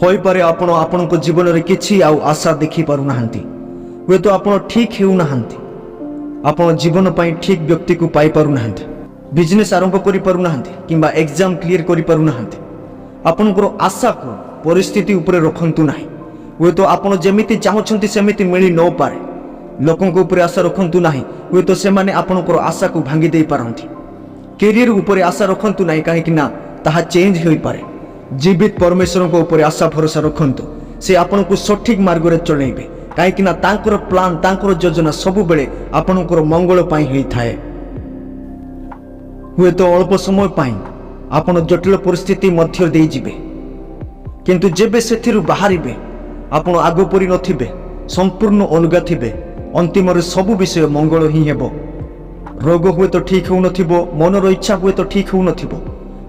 ହୋଇପାରେ ଆପଣ ଆପଣଙ୍କ ଜୀବନରେ କିଛି ଆଉ ଆଶା ଦେଖିପାରୁନାହାନ୍ତି। ହୁଏତ ଆପଣ ଠିକ୍ ହେଉନାହାନ୍ତି, ଆପଣ ଜୀବନ ପାଇଁ ଠିକ୍ ବ୍ୟକ୍ତିକୁ ପାଇପାରୁନାହାନ୍ତି, ବିଜନେସ୍ ଆରମ୍ଭ କରିପାରୁନାହାନ୍ତି କିମ୍ବା ଏକ୍ଜାମ୍ କ୍ଲିୟର କରିପାରୁନାହାନ୍ତି। ଆପଣଙ୍କର ଆଶାକୁ ପରିସ୍ଥିତି ଉପରେ ରଖନ୍ତୁ ନାହିଁ। ହୁଏତ ଆପଣ ଯେମିତି ଚାହୁଁଛନ୍ତି ସେମିତି ମିଳି ନପାରେ। ଲୋକଙ୍କ ଉପରେ ଆଶା ରଖନ୍ତୁ ନାହିଁ, ହୁଏତ ସେମାନେ ଆପଣଙ୍କର ଆଶାକୁ ଭାଙ୍ଗି ଦେଇପାରନ୍ତି। କ୍ୟାରିୟର ଉପରେ ଆଶା ରଖନ୍ତୁ ନାହିଁ, କାହିଁକି ନା ତାହା ଚେଞ୍ଜ ହୋଇପାରେ। ଜୀବିତ ପରମେଶ୍ୱରଙ୍କ ଉପରେ ଆଶା ଭରସା ରଖନ୍ତୁ। ସେ ଆପଣଙ୍କୁ ସଠିକ ମାର୍ଗରେ ଚଳାଇବେ, କାହିଁକି ନା ତାଙ୍କର ପ୍ଲାନ୍, ତାଙ୍କର ଯୋଜନା ସବୁବେଳେ ଆପଣଙ୍କର ମଙ୍ଗଳ ପାଇଁ ହୋଇଥାଏ। ହୁଏତ ଅଳ୍ପ ସମୟ ପାଇଁ ଆପଣ ଜଟିଳ ପରିସ୍ଥିତି ମଧ୍ୟ ଦେଇଯିବେ, କିନ୍ତୁ ଯେବେ ସେଥିରୁ ବାହାରିବେ, ଆପଣ ଆଗ ପରି ନଥିବେ। ସମ୍ପୂର୍ଣ୍ଣ ଅଲଗା ଥିବେ। ଅନ୍ତିମରେ ସବୁ ବିଷୟ ମଙ୍ଗଳ ହିଁ ହେବ। ରୋଗ ହୁଏତ ଠିକ୍ ହେଉନଥିବ, ମନର ଇଚ୍ଛା ହୁଏତ ଠିକ୍ ହେଉନଥିବ,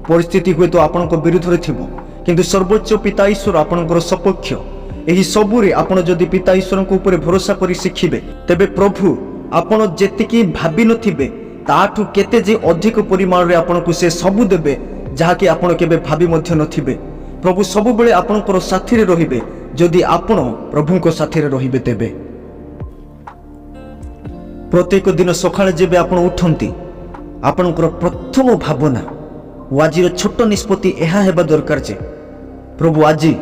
ପରିସ୍ଥିତି ହୁଏତ ଆପଣଙ୍କ ବିରୁଦ୍ଧରେ ଥିବ, କିନ୍ତୁ ସର୍ବୋଚ୍ଚ ପିତା ଈଶ୍ୱର ଆପଣଙ୍କର ସପକ୍ଷ। ଏହି ସବୁରେ ଆପଣ ଯଦି ପିତା ଈଶ୍ୱରଙ୍କ ଉପରେ ଭରସା କରି ଶିଖିବେ, ତେବେ ପ୍ରଭୁ ଆପଣ ଯେତିକି ଭାବିନଥିବେ ତାଠୁ କେତେ ଯେ ଅଧିକ ପରିମାଣରେ ଆପଣଙ୍କୁ ସେ ସବୁ ଦେବେ, ଯାହାକି ଆପଣ କେବେ ଭାବି ମଧ୍ୟ ନଥିବେ। ପ୍ରଭୁ ସବୁବେଳେ ଆପଣଙ୍କର ସାଥିରେ ରହିବେ, ଯଦି ଆପଣ ପ୍ରଭୁଙ୍କ ସାଥିରେ ରହିବେ ତେବେ। ପ୍ରତ୍ୟେକ ଦିନ ସକାଳେ ଯେବେ ଆପଣ ଉଠନ୍ତି, ଆପଣଙ୍କର ପ୍ରଥମ ଭାବନା ଓ ଆଜିର ଛୋଟ ନିଷ୍ପତ୍ତି ଏହା ହେବା ଦରକାର ଯେ, ପ୍ରଭୁ, ଆଜି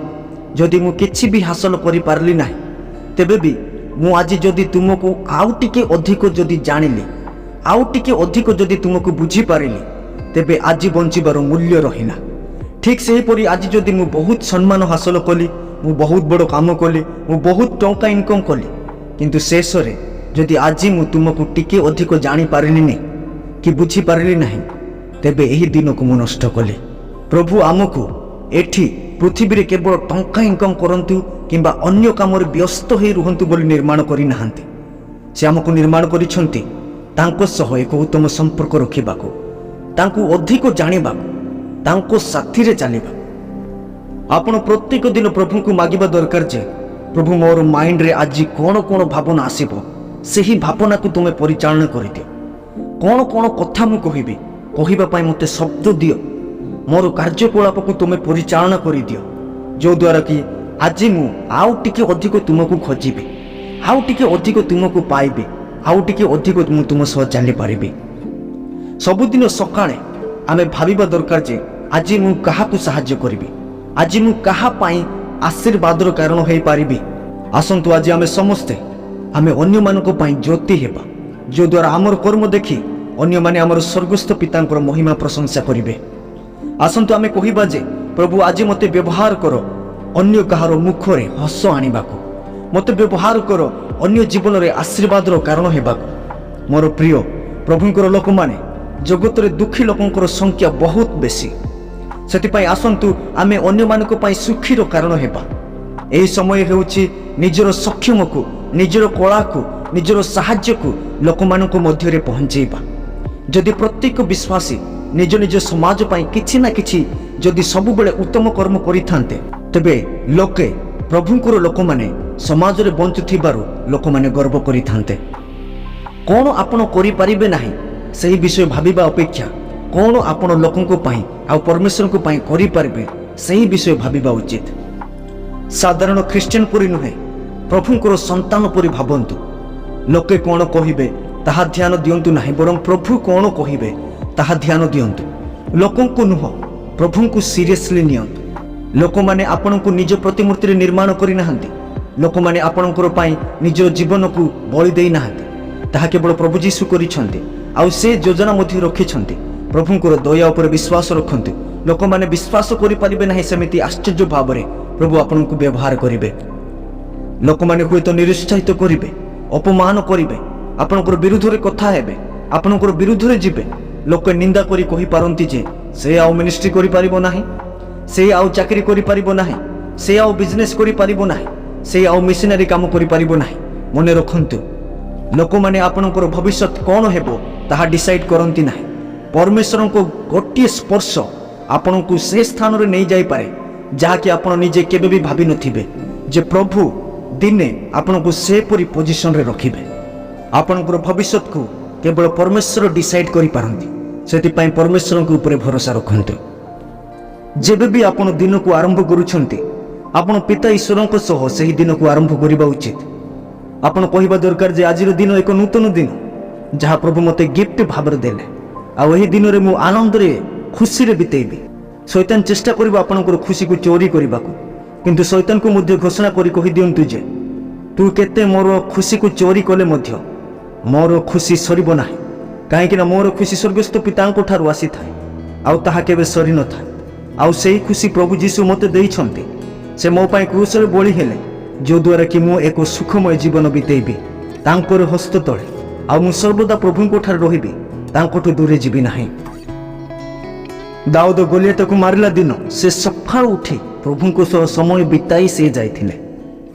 ଯଦି ମୁଁ କିଛି ବି ହାସଲ କରିପାରିଲି ନାହିଁ, ତେବେ ବି ମୁଁ ଆଜି ଯଦି ତୁମକୁ ଆଉ ଟିକେ ଅଧିକ ଯଦି ଜାଣିଲି, ଆଉ ଟିକେ ଅଧିକ ଯଦି ତୁମକୁ ବୁଝିପାରିଲି, ତେବେ ଆଜି ବଞ୍ଚିବାର ମୂଲ୍ୟ ରହିଲା। ଠିକ୍ ସେହିପରି ଆଜି ଯଦି ମୁଁ ବହୁତ ସମ୍ମାନ ହାସଲ କଲି, ମୁଁ ବହୁତ ବଡ଼ କାମ କଲି, ମୁଁ ବହୁତ ଟଙ୍କା ଇନକମ୍ କଲି, କିନ୍ତୁ ଶେଷରେ ଯଦି ଆଜି ମୁଁ ତୁମକୁ ଟିକେ ଅଧିକ ଜାଣିପାରିଲିନି କି ବୁଝିପାରିଲି ନାହିଁ, ତେବେ ଏହି ଦିନକୁ ମୁଁ ନଷ୍ଟ କଲି। ପ୍ରଭୁ ଆମକୁ ଏଠି ପୃଥିବୀରେ କେବଳ ଟଙ୍କା ଇନକମ୍ କରନ୍ତୁ କିମ୍ବା ଅନ୍ୟ କାମରେ ବ୍ୟସ୍ତ ହୋଇ ରୁହନ୍ତୁ ବୋଲି ନିର୍ମାଣ କରିନାହାନ୍ତି। ସେ ଆମକୁ ନିର୍ମାଣ କରିଛନ୍ତି ତାଙ୍କ ସହ ଏକ ଉତ୍ତମ ସମ୍ପର୍କ ରଖିବାକୁ, ତାଙ୍କୁ ଅଧିକ ଜାଣିବାକୁ, ତାଙ୍କ ସାଥିରେ ଚାଲିବାକୁ। ଆପଣ ପ୍ରତ୍ୟେକ ଦିନ ପ୍ରଭୁଙ୍କୁ ମାଗିବା ଦରକାର ଯେ, ପ୍ରଭୁ, ମୋର ମାଇଣ୍ଡରେ ଆଜି କ'ଣ କ'ଣ ଭାବନା ଆସିବ, ସେହି ଭାବନାକୁ ତୁମେ ପରିଚାଳନା କରିଦିଅ। କ'ଣ କ'ଣ କଥା ମୁଁ କହିବି, କହିବା ପାଇଁ ମୋତେ ଶବ୍ଦ ଦିଅ। ମୋର କାର୍ଯ୍ୟକଳାପକୁ ତୁମେ ପରିଚାଳନା କରିଦିଅ, ଯେଉଁଦ୍ୱାରା କି ଆଜି ମୁଁ ଆଉ ଟିକେ ଅଧିକ ତୁମକୁ ଖୋଜିବି, ଆଉ ଟିକେ ଅଧିକ ତୁମକୁ ପାଇବି, ଆଉ ଟିକେ ଅଧିକ ମୁଁ ତୁମ ସହ ଚାଲିପାରିବି। ସବୁଦିନ ସକାଳେ ଆମେ ଭାବିବା ଦରକାର ଯେ, ଆଜି ମୁଁ କାହାକୁ ସାହାଯ୍ୟ କରିବି, ଆଜି ମୁଁ କାହା ପାଇଁ ଆଶୀର୍ବାଦର କାରଣ ହେଇପାରିବି। ଆସନ୍ତୁ, ଆଜି ଆମେ ସମସ୍ତେ ଆମେ ଅନ୍ୟମାନଙ୍କ ପାଇଁ ଜ୍ୟୋତି ହେବା, ଯେଉଁଦ୍ୱାରା ଆମର କର୍ମ ଦେଖି ଅନ୍ୟମାନେ ଆମର ସ୍ୱର୍ଗସ୍ଥ ପିତାଙ୍କର ମହିମା ପ୍ରଶଂସା କରିବେ। ଆସନ୍ତୁ ଆମେ କହିବା ଯେ, ପ୍ରଭୁ, ଆଜି ମୋତେ ବ୍ୟବହାର କର ଅନ୍ୟ କାହାର ମୁଖରେ ହସ ଆଣିବାକୁ। ମୋତେ ବ୍ୟବହାର କର ଅନ୍ୟ ଜୀବନରେ ଆଶୀର୍ବାଦର କାରଣ ହେବାକୁ। ମୋର ପ୍ରିୟ ପ୍ରଭୁଙ୍କର ଲୋକମାନେ, ଜଗତରେ ଦୁଃଖୀ ଲୋକଙ୍କର ସଂଖ୍ୟା ବହୁତ ବେଶୀ। ସେଥିପାଇଁ ଆସନ୍ତୁ ଆମେ ଅନ୍ୟମାନଙ୍କ ପାଇଁ ସୁଖୀର କାରଣ ହେବା। ଏହି ସମୟ ହେଉଛି ନିଜର ସକ୍ଷମକୁ, ନିଜର କଳାକୁ, ନିଜର ସାହାଯ୍ୟକୁ ଲୋକମାନଙ୍କ ମଧ୍ୟରେ ପହଞ୍ଚେଇବା। ଯଦି ପ୍ରତ୍ୟେକ ବିଶ୍ୱାସୀ ନିଜ ନିଜ ସମାଜ ପାଇଁ କିଛି ନା କିଛି ଯଦି ସବୁବେଳେ ଉତ୍ତମ କର୍ମ କରିଥାନ୍ତେ, ତେବେ ଲୋକେ ପ୍ରଭୁଙ୍କର ଲୋକମାନେ ସମାଜରେ ବଞ୍ଚୁଥିବାରୁ ଲୋକମାନେ ଗର୍ବ କରିଥାନ୍ତେ। କ'ଣ ଆପଣ କରିପାରିବେ ନାହିଁ, ସେହି ବିଷୟ ଭାବିବା ଅପେକ୍ଷା କ'ଣ ଆପଣ ଲୋକଙ୍କ ପାଇଁ ଆଉ ପରମେଶ୍ୱରଙ୍କ ପାଇଁ କରିପାରିବେ, ସେହି ବିଷୟ ଭାବିବା ଉଚିତ। ସାଧାରଣ ଖ୍ରୀଷ୍ଟିଆନ ପରି ନୁହେଁ, ପ୍ରଭୁଙ୍କର ସନ୍ତାନ ପରି ଭାବନ୍ତୁ। ଲୋକେ କ'ଣ କହିବେ ତାହା ଧ୍ୟାନ ଦିଅନ୍ତୁ ନାହିଁ, ବରଂ ପ୍ରଭୁ କ'ଣ କହିବେ ତାହା ଧ୍ୟାନ ଦିଅନ୍ତୁ। ଲୋକଙ୍କୁ ନୁହଁ, ପ୍ରଭୁଙ୍କୁ ସିରିୟସଲି ନିଅନ୍ତୁ। ଲୋକମାନେ ଆପଣଙ୍କୁ ନିଜ ପ୍ରତିମୂର୍ତ୍ତିରେ ନିର୍ମାଣ କରିନାହାନ୍ତି। ଲୋକମାନେ ଆପଣଙ୍କର ପାଇଁ ନିଜର ଜୀବନକୁ ବଳି ଦେଇନାହାନ୍ତି। ତାହା କେବଳ ପ୍ରଭୁ ଯୀଶୁ କରିଛନ୍ତି ଆଉ ସେ ଯୋଜନା ମଧ୍ୟ ରଖିଛନ୍ତି। ପ୍ରଭୁଙ୍କର ଦୟା ଉପରେ ବିଶ୍ୱାସ ରଖନ୍ତୁ। ଲୋକମାନେ ବିଶ୍ୱାସ କରିପାରିବେ ନାହିଁ, ସେମିତି ଆଶ୍ଚର୍ଯ୍ୟ ଭାବରେ ପ୍ରଭୁ ଆପଣଙ୍କୁ ବ୍ୟବହାର କରିବେ। ଲୋକମାନେ ହୁଏତ ନିରୁତ୍ସାହିତ କରିବେ, ଅପମାନ କରିବେ, ଆପଣଙ୍କର ବିରୁଦ୍ଧରେ କଥା ହେବେ, ଆପଣଙ୍କର ବିରୁଦ୍ଧରେ ଯିବେ। ଲୋକେ ନିନ୍ଦା କରି କହିପାରନ୍ତି ଯେ, ସେ ଆଉ ମିନିଷ୍ଟ୍ରି କରିପାରିବ ନାହିଁ, ସେ ଆଉ ଚାକିରି କରିପାରିବ ନାହିଁ, ସେ ଆଉ ବିଜନେସ୍ କରିପାରିବ ନାହିଁ, ସେ ଆଉ ମିଶନାରୀ କାମ କରିପାରିବ ନାହିଁ। ମନେ ରଖନ୍ତୁ, ଲୋକମାନେ ଆପଣଙ୍କର ଭବିଷ୍ୟତ କ'ଣ ହେବ ତାହା ଡିସାଇଡ୍ କରନ୍ତି ନାହିଁ। ପରମେଶ୍ୱରଙ୍କ ଗୋଟିଏ ସ୍ପର୍ଶ ଆପଣଙ୍କୁ ସେ ସ୍ଥାନରେ ନେଇଯାଇପାରେ, ଯାହାକି ଆପଣ ନିଜେ କେବେ ବି ଭାବିନଥିବେ ଯେ ପ୍ରଭୁ ଦିନେ ଆପଣଙ୍କୁ ସେପରି ପୋଜିସନରେ ରଖିବେ। ଆପଣଙ୍କର ଭବିଷ୍ୟତକୁ କେବଳ ପରମେଶ୍ୱର ଡିସାଇଡ୍ କରିପାରନ୍ତି। ସେଥିପାଇଁ ପରମେଶ୍ୱରଙ୍କ ଉପରେ ଭରସା ରଖନ୍ତୁ। ଯେବେ ବି ଆପଣ ଦିନକୁ ଆରମ୍ଭ କରୁଛନ୍ତି, ଆପଣ ପିତା ଈଶ୍ୱରଙ୍କ ସହ ସେହି ଦିନକୁ ଆରମ୍ଭ କରିବା ଉଚିତ। ଆପଣ କହିବା ଦରକାର ଯେ, ଆଜିର ଦିନ ଏକ ନୂତନ ଦିନ, ଯାହା ପ୍ରଭୁ ମୋତେ ଗିଫ୍ଟ ଭାବରେ ଦେଲେ ଆଉ ଏହି ଦିନରେ ମୁଁ ଆନନ୍ଦରେ ଖୁସିରେ ବିତେଇବି। ଶୈତାନ ଚେଷ୍ଟା କରିବ ଆପଣଙ୍କର ଖୁସିକୁ ଚୋରି କରିବାକୁ, କିନ୍ତୁ ଶୈତାନକୁ ମଧ୍ୟ ଘୋଷଣା କରି କହିଦିଅନ୍ତୁ ଯେ, ତୁ କେତେ ମୋର ଖୁସିକୁ ଚୋରି କଲେ ମଧ୍ୟ ମୋର ଖୁସି ସରିବ ନାହିଁ, କାହିଁକିନା ମୋର ଖୁସି ସ୍ୱର୍ଗସ୍ଥ ପିତାଙ୍କ ଠାରୁ ଆସିଥାଏ ଆଉ ତାହା କେବେ ସରିନଥାଏ। ଆଉ ସେହି ଖୁସି ପ୍ରଭୁ ଯୀଶୁ ମୋତେ ଦେଇଛନ୍ତି। ସେ ମୋ ପାଇଁ କ୍ରୁଶରେ ବଳି ହେଲେ, ଯେଉଁଦ୍ୱାରା କି ମୁଁ ଏକ ସୁଖମୟ ଜୀବନ ବିତେଇବି ତାଙ୍କର ହସ୍ତ ତଳେ ଆଉ ମୁଁ ସର୍ବଦା ପ୍ରଭୁଙ୍କ ଠାରେ ରହିବି, ତାଙ୍କଠୁ ଦୂରେ ଯିବି ନାହିଁ। ଦାଉଦ ଗୋଲିଆତକୁ ମାରିଲା ଦିନ ସେ ସକାଳୁ ଉଠି ପ୍ରଭୁଙ୍କ ସହ ସମୟ ବିତାଇ ସେ ଯାଇଥିଲେ।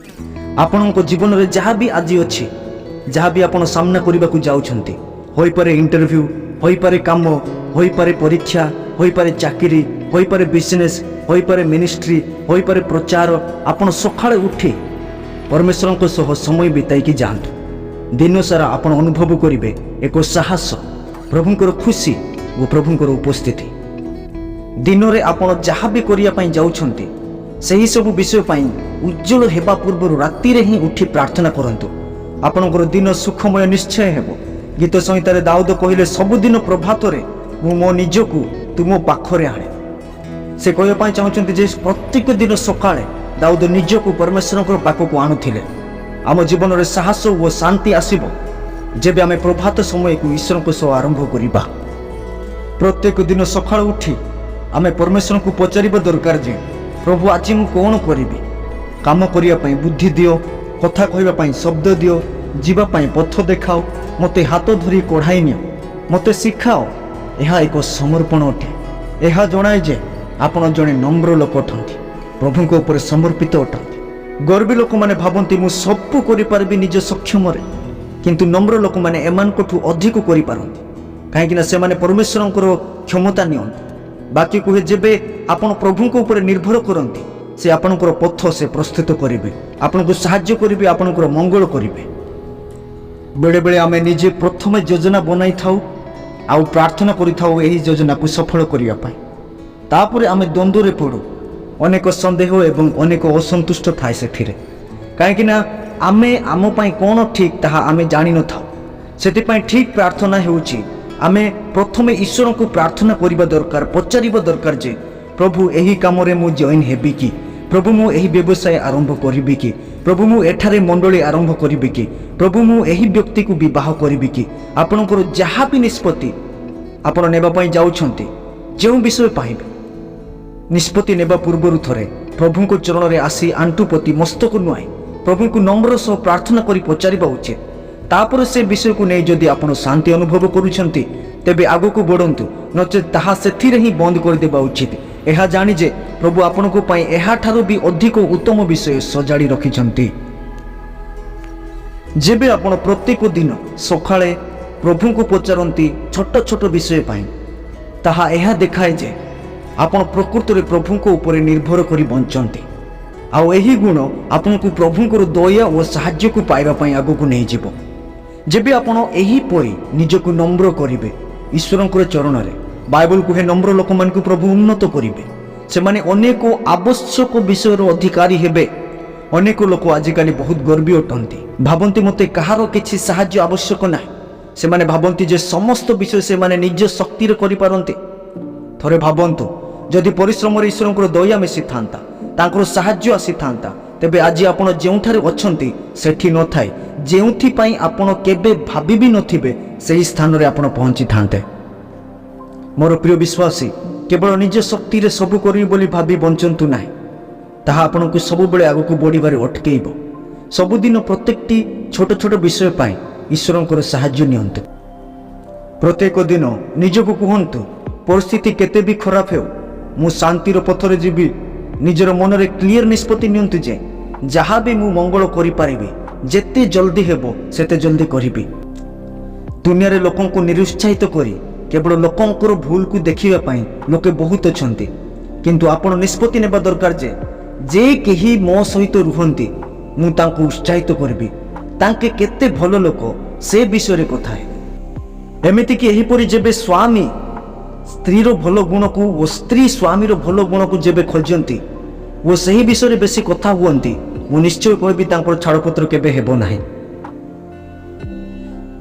ଆପଣଙ୍କ ଜୀବନରେ ଯାହା ବି ଆଜି ଅଛି, ଯାହା ବି ଆପଣ ସାମ୍ନା କରିବାକୁ ଯାଉଛନ୍ତି, ହୋଇପାରେ ଇଣ୍ଟରଭ୍ୟୁ, ହୋଇପାରେ କାମ, ହୋଇପାରେ ପରୀକ୍ଷା, ହୋଇପାରେ ଚାକିରି, ହୋଇପାରେ ବିଜନେସ୍, ହୋଇପାରେ ମିନିଷ୍ଟ୍ରି, ହୋଇପାରେ ପ୍ରଚାର, ଆପଣ ସକାଳେ ଉଠି ପରମେଶ୍ୱରଙ୍କ ସହ ସମୟ ବିତାଇକି ଯାଆନ୍ତୁ। ଦିନସାରା ଆପଣ ଅନୁଭବ କରିବେ ଏକ ସାହସ, ପ୍ରଭୁଙ୍କର ଖୁସି ଓ ପ୍ରଭୁଙ୍କର ଉପସ୍ଥିତି। ଦିନରେ ଆପଣ ଯାହା ବି କରିବା ପାଇଁ ଯାଉଛନ୍ତି, ସେହି ସବୁ ବିଷୟ ପାଇଁ ଉଜ୍ଜଳ ହେବା ପୂର୍ବରୁ ରାତିରେ ହିଁ ଉଠି ପ୍ରାର୍ଥନା କରନ୍ତୁ। ଆପଣଙ୍କର ଦିନ ସୁଖମୟ ନିଶ୍ଚୟ ହେବ। ଗୀତ ସଂହିତାରେ ଦାଉଦ କହିଲେ, "ସବୁଦିନ ପ୍ରଭାତରେ ମୁଁ ମୋ ନିଜକୁ ତୁମ ପାଖରେ ଆଣେ।" ସେ କହିବା ପାଇଁ ଚାହୁଁଛନ୍ତି ଯେ ପ୍ରତ୍ୟେକ ଦିନ ସକାଳେ ଦାଉଦ ନିଜକୁ ପରମେଶ୍ୱରଙ୍କର ପାଖକୁ ଆଣୁଥିଲେ। ଆମ ଜୀବନରେ ସାହସ ଓ ଶାନ୍ତି ଆସିବ ଯେବେ ଆମେ ପ୍ରଭାତ ସମୟକୁ ଈଶ୍ୱରଙ୍କ ସହ ଆରମ୍ଭ କରିବା। ପ୍ରତ୍ୟେକ ଦିନ ସକାଳୁ ଉଠି ଆମେ ପରମେଶ୍ୱରଙ୍କୁ ପଚାରିବା ଦରକାର ଯେ, "ପ୍ରଭୁ, ଆଜି ମୁଁ କ'ଣ କରିବି? କାମ କରିବା ପାଇଁ ବୁଦ୍ଧି ଦିଅ, କଥା କହିବା ପାଇଁ ଶବ୍ଦ ଦିଅ, ଯିବା ପାଇଁ ପଥ ଦେଖାଅ, ମୋତେ ହାତ ଧରି କଢ଼ାଇ ନିଅ, ମୋତେ ଶିଖାଅ।" ଏହା ଏକ ସମର୍ପଣ ଅଟେ। ଏହା ଜଣାଏ ଯେ ଆପଣ ଜଣେ ନମ୍ର ଲୋକ ଅଟନ୍ତି, ପ୍ରଭୁଙ୍କ ଉପରେ ସମର୍ପିତ ଅଟନ୍ତି। ଗର୍ବୀ ଲୋକମାନେ ଭାବନ୍ତି, ମୁଁ ସବୁ କରିପାରିବି ନିଜ ସକ୍ଷମରେ। କିନ୍ତୁ ନମ୍ର ଲୋକମାନେ ଏମାନଙ୍କଠୁ ଅଧିକ କରିପାରନ୍ତି, କାହିଁକିନା ସେମାନେ ପରମେଶ୍ୱରଙ୍କର କ୍ଷମତା ନିଅନ୍ତି। ବାକ୍ୟ କୁହେ, ଯେବେ ଆପଣ ପ୍ରଭୁଙ୍କ ଉପରେ ନିର୍ଭର କରନ୍ତି, ସେ ଆପଣଙ୍କର ପଥ ସେ ପ୍ରସ୍ତୁତ କରିବେ, ଆପଣଙ୍କୁ ସାହାଯ୍ୟ କରିବେ, ଆପଣଙ୍କର ମଙ୍ଗଳ କରିବେ। ବେଳେବେଳେ ଆମେ ନିଜେ ପ୍ରଥମେ ଯୋଜନା ବନାଇଥାଉ ଆଉ ପ୍ରାର୍ଥନା କରିଥାଉ ଏହି ଯୋଜନାକୁ ସଫଳ କରିବା ପାଇଁ। ତାପରେ ଆମେ ଦ୍ୱନ୍ଦ୍ୱରେ ପଡ଼ୁ। ଅନେକ ସନ୍ଦେହ ଏବଂ ଅନେକ ଅସନ୍ତୁଷ୍ଟ ଥାଏ ସେଥିରେ, କାହିଁକିନା ଆମେ ଆମ ପାଇଁ କ'ଣ ଠିକ୍ ତାହା ଆମେ ଜାଣିନଥାଉ। ସେଥିପାଇଁ ଠିକ୍ ପ୍ରାର୍ଥନା ହେଉଛି, ଆମେ ପ୍ରଥମେ ଈଶ୍ୱରଙ୍କୁ ପ୍ରାର୍ଥନା କରିବା ଦରକାର, ପଚାରିବା ଦରକାର ଯେ, "ପ୍ରଭୁ, ଏହି କାମରେ ମୁଁ ଜଏନ୍ ହେବି କି? ପ୍ରଭୁ, ମୁଁ ଏହି ବ୍ୟବସାୟ ଆରମ୍ଭ କରିବି କି? ପ୍ରଭୁ, ମୁଁ ଏଠାରେ ମଣ୍ଡଳୀ ଆରମ୍ଭ କରିବି କି? ପ୍ରଭୁ, ମୁଁ ଏହି ବ୍ୟକ୍ତିକୁ ବିବାହ କରିବି କି?" ଆପଣଙ୍କର ଯାହା ବି ନିଷ୍ପତ୍ତି ଆପଣ ନେବା ପାଇଁ ଯାଉଛନ୍ତି, ଯେଉଁ ବିଷୟ ପାଇବେ, ନିଷ୍ପତ୍ତି ନେବା ପୂର୍ବରୁ ଥରେ ପ୍ରଭୁଙ୍କ ଚରଣରେ ଆସି ଆଣ୍ଠୁ ପୋତି, ମସ୍ତକ ନୁଆଇଁ ପ୍ରଭୁଙ୍କୁ ନମ୍ର ସହ ପ୍ରାର୍ଥନା କରି ପଚାରିବା ଉଚିତ। ତାପରେ ସେ ବିଷୟକୁ ନେଇ ଯଦି ଆପଣ ଶାନ୍ତି ଅନୁଭବ କରୁଛନ୍ତି, ତେବେ ଆଗକୁ ବଢ଼ନ୍ତୁ, ନଚେତ୍ ତାହା ସେଥିରେ ହିଁ ବନ୍ଦ କରିଦେବା ଉଚିତ, ଏହା ଜାଣି ଯେ ପ୍ରଭୁ ଆପଣଙ୍କ ପାଇଁ ଏହାଠାରୁ ବି ଅଧିକ ଉତ୍ତମ ବିଷୟ ସଜାଡ଼ି ରଖିଛନ୍ତି। ଯେବେ ଆପଣ ପ୍ରତ୍ୟେକ ଦିନ ସକାଳେ ପ୍ରଭୁଙ୍କୁ ପଚାରନ୍ତି ଛୋଟ ଛୋଟ ବିଷୟ ପାଇଁ, ତାହା ଏହା ଦେଖାଏ ଯେ ଆପଣ ପ୍ରକୃତରେ ପ୍ରଭୁଙ୍କ ଉପରେ ନିର୍ଭର କରି ବଞ୍ଚନ୍ତି। ଆଉ ଏହି ଗୁଣ ଆପଣଙ୍କୁ ପ୍ରଭୁଙ୍କର ଦୟା ଓ ସାହାଯ୍ୟକୁ ପାଇବା ପାଇଁ ଆଗକୁ ନେଇଯିବ। ଯେବେ ଆପଣ ଏହିପରି ନିଜକୁ ନମ୍ର କରିବେ ଈଶ୍ୱରଙ୍କର ଚରଣରେ, ବାଇବଲ କୁହେ, ନମ୍ର ଲୋକମାନଙ୍କୁ ପ୍ରଭୁ ଉନ୍ନତ କରିବେ। ସେମାନେ ଅନେକ ଆବଶ୍ୟକ ବିଷୟର ଅଧିକାରୀ ହେବେ। ଅନେକ ଲୋକ ଆଜିକାଲି ବହୁତ ଗର୍ବୀ ଅଟନ୍ତି। ଭାବନ୍ତି, ମୋତେ କାହାର କିଛି ସାହାଯ୍ୟ ଆବଶ୍ୟକ ନାହିଁ। ସେମାନେ ଭାବନ୍ତି ଯେ ସମସ୍ତ ବିଷୟ ସେମାନେ ନିଜ ଶକ୍ତିରେ କରିପାରନ୍ତି। ଥରେ ଭାବନ୍ତୁ, ଯଦି ପରିଶ୍ରମରେ ଈଶ୍ୱରଙ୍କର ଦୟା ମିଶିଥାନ୍ତା, ତାଙ୍କର ସାହାଯ୍ୟ ଆସିଥାନ୍ତା, ତେବେ ଆଜି ଆପଣ ଯେଉଁଠାରେ ଅଛନ୍ତି ସେଠି ନଥାଇ ଯେଉଁଥିପାଇଁ ଆପଣ କେବେ ଭାବି ବି ନଥିବେ, ସେହି ସ୍ଥାନରେ ଆପଣ ପହଞ୍ଚିଥାନ୍ତେ। ମୋର ପ୍ରିୟ ବିଶ୍ୱାସୀ, କେବଳ ନିଜ ଶକ୍ତିରେ ସବୁ କରିବି ବୋଲି ଭାବି ବଞ୍ଚନ୍ତୁ ନାହିଁ। ତାହା ଆପଣଙ୍କୁ ସବୁବେଳେ ଆଗକୁ ବଢ଼ିବାରେ ଅଟକେଇବ। ସବୁଦିନ ପ୍ରତ୍ୟେକଟି ଛୋଟ ଛୋଟ ବିଷୟ ପାଇଁ ଈଶ୍ୱରଙ୍କର ସାହାଯ୍ୟ ନିଅନ୍ତୁ। ପ୍ରତ୍ୟେକ ଦିନ ନିଜକୁ କୁହନ୍ତୁ, ପରିସ୍ଥିତି କେତେ ବି ଖରାପ ହେଉ, ମୁଁ ଶାନ୍ତିର ପଥରେ ଯିବି। ନିଜର ମନରେ କ୍ଲିଅର ନିଷ୍ପତ୍ତି ନିଅନ୍ତୁ ଯେ ଯାହା ବି ମୁଁ ମଙ୍ଗଳ କରିପାରିବି, ଯେତେ ଜଲ୍ଦି ହେବ ସେତେ ଜଲ୍ଦି କରିବି। ଦୁନିଆରେ ଲୋକଙ୍କୁ ନିରୁତ୍ସାହିତ କରି କେବଳ ଲୋକଙ୍କର ଭୁଲକୁ ଦେଖିବା ପାଇଁ ଲୋକେ ବହୁତ ଅଛନ୍ତି। କିନ୍ତୁ ଆପଣ ନିଷ୍ପତ୍ତି ନେବା ଦରକାର ଯେ ଯେ କେହି ମୋ ସହିତ ରୁହନ୍ତି, ମୁଁ ତାଙ୍କୁ ଉତ୍ସାହିତ କରିବି। ତାଙ୍କେ କେତେ ଭଲ ଲୋକ, ସେ ବିଷୟରେ କଥା ହେବେ। ଏମିତିକି ଏହିପରି ଯେବେ ସ୍ୱାମୀ ସ୍ତ୍ରୀର ଭଲ ଗୁଣକୁ ଓ ସ୍ତ୍ରୀ ସ୍ୱାମୀର ଭଲ ଗୁଣକୁ ଯେବେ ଖୋଜନ୍ତି ଓ ସେହି ବିଷୟରେ ବେଶୀ କଥା ହୁଅନ୍ତି, ମୁଁ ନିଶ୍ଚୟ କହିବି, ତାଙ୍କର ଛାଡ଼ପତ୍ର କେବେ ହେବ ନାହିଁ।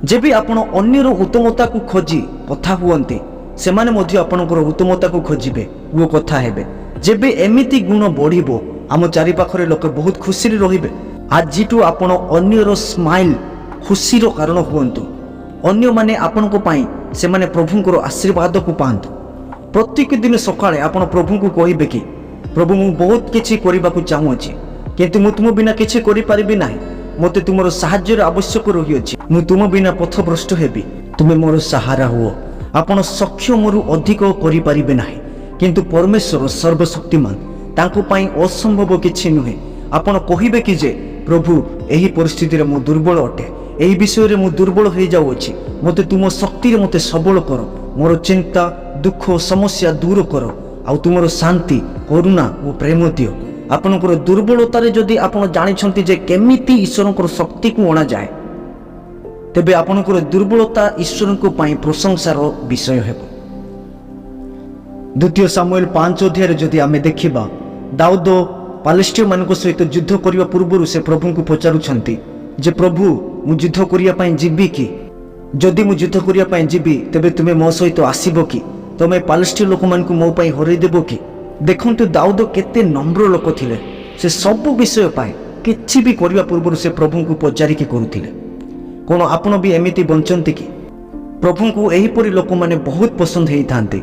ଯେବେ ଆପଣ ଅନ୍ୟର ଉତ୍ତମତାକୁ ଖୋଜି କଥା ହୁଅନ୍ତି, ସେମାନେ ମଧ୍ୟ ଆପଣଙ୍କର ଉତ୍ତମତାକୁ ଖୋଜିବେ ଓ କଥା ହେବେ। ଯେବେ ଏମିତି ଗୁଣ ବଢ଼ିବ, ଆମ ଚାରିପାଖରେ ଲୋକେ ବହୁତ ଖୁସିରେ ରହିବେ। ଆଜିଠୁ ଆପଣ ଅନ୍ୟର ସ୍ମାଇଲ୍, ଖୁସିର କାରଣ ହୁଅନ୍ତୁ। ଅନ୍ୟମାନେ ଆପଣଙ୍କ ପାଇଁ ସେମାନେ ପ୍ରଭୁଙ୍କର ଆଶୀର୍ବାଦକୁ ପାଆନ୍ତୁ। ପ୍ରତ୍ୟେକ ଦିନ ସକାଳେ ଆପଣ ପ୍ରଭୁଙ୍କୁ କହିବେ କି, "ପ୍ରଭୁ, ମୁଁ ବହୁତ କିଛି କରିବାକୁ ଚାହୁଁଅଛି, କିନ୍ତୁ ମୁଁ ତୁମ ବିନା କିଛି କରିପାରିବି ନାହିଁ। ମୋତେ ତୁମର ସାହାଯ୍ୟର ଆବଶ୍ୟକ ରହିଅଛି। ମୁଁ ତୁମ ବିନା ପଥଭ୍ରଷ୍ଟ ହେବି। ତୁମେ ମୋର ସାହାରା ହୁଅ।" ଆପଣ ସକ୍ଷମରୁ ଅଧିକ କରିପାରିବେ ନାହିଁ, କିନ୍ତୁ ପରମେଶ୍ୱର ସର୍ବଶକ୍ତିମାନ। ତାଙ୍କ ପାଇଁ ଅସମ୍ଭବ କିଛି ନୁହେଁ। ଆପଣ କହିବେ କି ଯେ ପ୍ରଭୁ, ଏହି ପରିସ୍ଥିତିରେ ମୁଁ ଦୁର୍ବଳ ଅଟେ, ଏହି ବିଷୟରେ ମୁଁ ଦୁର୍ବଳ ହୋଇଯାଉଅଛି, ମୋତେ ତୁମ ଶକ୍ତିରେ ମୋତେ ସବଳ କର, ମୋର ଚିନ୍ତା, ଦୁଃଖ, ସମସ୍ୟା ଦୂର କର ଆଉ ତୁମର ଶାନ୍ତି, କରୁଣା ଓ ପ୍ରେମ ଦିଅ। ଆପଣଙ୍କର ଦୁର୍ବଳତାରେ ଯଦି ଆପଣ ଜାଣିଛନ୍ତି ଯେ କେମିତି ଈଶ୍ୱରଙ୍କର ଶକ୍ତିକୁ ଅଣାଯାଏ, ତେବେ ଆପଣଙ୍କର ଦୁର୍ବଳତା ଈଶ୍ୱରଙ୍କ ପାଇଁ ପ୍ରଶଂସାର ବିଷୟ ହେବ। ଦ୍ୱିତୀୟ ସାମୁଏଲ 5 ଅଧ୍ୟାୟରେ ଯଦି ଆମେ ଦେଖିବା, ଦାଉଦ ପାଲେଷ୍ଟିୟମାନଙ୍କ ସହିତ ଯୁଦ୍ଧ କରିବା ପୂର୍ବରୁ ସେ ପ୍ରଭୁଙ୍କୁ ପଚାରୁଛନ୍ତି ଯେ, ପ୍ରଭୁ, ମୁଁ ଯୁଦ୍ଧ କରିବା ପାଇଁ ଯିବି କି? ଯଦି ମୁଁ ଯୁଦ୍ଧ କରିବା ପାଇଁ ଯିବି, ତେବେ ତୁମେ ମୋ ସହିତ ଆସିବ କି? ତୁମେ ପାଲେଷ୍ଟିୟ ଲୋକମାନଙ୍କୁ ମୋ ପାଇଁ ହରାଇ ଦେବ କି? ଦେଖନ୍ତୁ, ଦାଉଦ କେତେ ନମ୍ର ଲୋକ ଥିଲେ। ସେ ସବୁ ବିଷୟ ପାଇଁ କିଛି ବି କରିବା ପୂର୍ବରୁ ସେ ପ୍ରଭୁଙ୍କୁ ପଚାରିକି କରୁଥିଲେ। କ'ଣ ଆପଣ ବି ଏମିତି ବଞ୍ଚନ୍ତି କି? ପ୍ରଭୁଙ୍କୁ ଏହିପରି ଲୋକମାନେ ବହୁତ ପସନ୍ଦ ହେଇଥାନ୍ତି,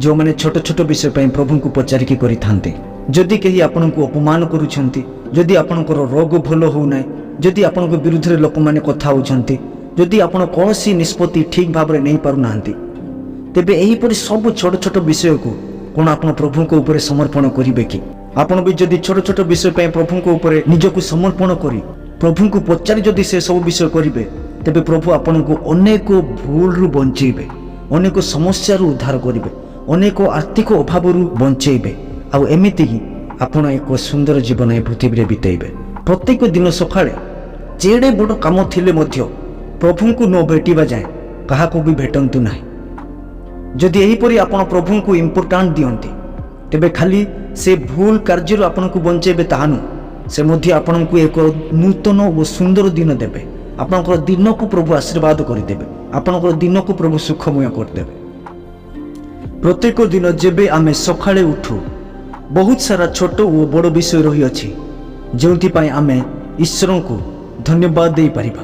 ଯେଉଁମାନେ ଛୋଟ ଛୋଟ ବିଷୟ ପାଇଁ ପ୍ରଭୁଙ୍କୁ ପଚାରିକି କରିଥାନ୍ତି। ଯଦି କେହି ଆପଣଙ୍କୁ ଅପମାନ କରୁଛନ୍ତି, ଯଦି ଆପଣଙ୍କର ରୋଗ ଭଲ ହେଉନାହିଁ, ଯଦି ଆପଣଙ୍କ ବିରୁଦ୍ଧରେ ଲୋକମାନେ କଥା ହେଉଛନ୍ତି, ଯଦି ଆପଣ କୌଣସି ନିଷ୍ପତ୍ତି ଠିକ୍ ଭାବରେ ନେଇପାରୁନାହାନ୍ତି, ତେବେ ଏହିପରି ସବୁ ଛୋଟ ଛୋଟ ବିଷୟକୁ କ'ଣ ଆପଣ ପ୍ରଭୁଙ୍କ ଉପରେ ସମର୍ପଣ କରିବେ କି? ଆପଣ ବି ଯଦି ଛୋଟ ଛୋଟ ବିଷୟ ପାଇଁ ପ୍ରଭୁଙ୍କ ଉପରେ ନିଜକୁ ସମର୍ପଣ କରି ପ୍ରଭୁଙ୍କୁ ପଚାରି ଯଦି ସେ ସବୁ ବିଷୟ କରିବେ, ତେବେ ପ୍ରଭୁ ଆପଣଙ୍କୁ ଅନେକ ଭୁଲରୁ ବଞ୍ଚେଇବେ, ଅନେକ ସମସ୍ୟାରୁ ଉଦ୍ଧାର କରିବେ, ଅନେକ ଆର୍ଥିକ ଅଭାବରୁ ବଞ୍ଚେଇବେ ଆଉ ଏମିତି ହିଁ ଆପଣ ଏକ ସୁନ୍ଦର ଜୀବନ ଏ ପୃଥିବୀରେ ବିତେଇବେ। ପ୍ରତ୍ୟେକ ଦିନ ସକାଳେ ଯେଡ଼େ ବଡ଼ କାମ ଥିଲେ ମଧ୍ୟ ପ୍ରଭୁଙ୍କୁ ନ ଭେଟିବା ଯାଏଁ କାହାକୁ ବି ଭେଟନ୍ତୁ ନାହିଁ। ଯଦି ଏହିପରି ଆପଣ ପ୍ରଭୁଙ୍କୁ ଇମ୍ପୋର୍ଟାଣ୍ଟ ଦିଅନ୍ତି, ତେବେ ଖାଲି ସେ ଭୁଲ କାର୍ଯ୍ୟରୁ ଆପଣଙ୍କୁ ବଞ୍ଚେଇବେ ତାହା ନୁହଁ, ସେ ମଧ୍ୟ ଆପଣଙ୍କୁ ଏକ ନୂତନ ଓ ସୁନ୍ଦର ଦିନ ଦେବେ। ଆପଣଙ୍କର ଦିନକୁ ପ୍ରଭୁ ଆଶୀର୍ବାଦ କରିଦେବେ। ଆପଣଙ୍କର ଦିନକୁ ପ୍ରଭୁ ସୁଖମୟ କରିଦେବେ। ପ୍ରତ୍ୟେକ ଦିନ ଯେବେ ଆମେ ସକାଳେ ଉଠୁ, ବହୁତ ସାରା ଛୋଟ ଓ ବଡ଼ ବିଷୟ ରହିଅଛି ଯେଉଁଥିପାଇଁ ଆମେ ଈଶ୍ୱରଙ୍କୁ ଧନ୍ୟବାଦ ଦେଇପାରିବା।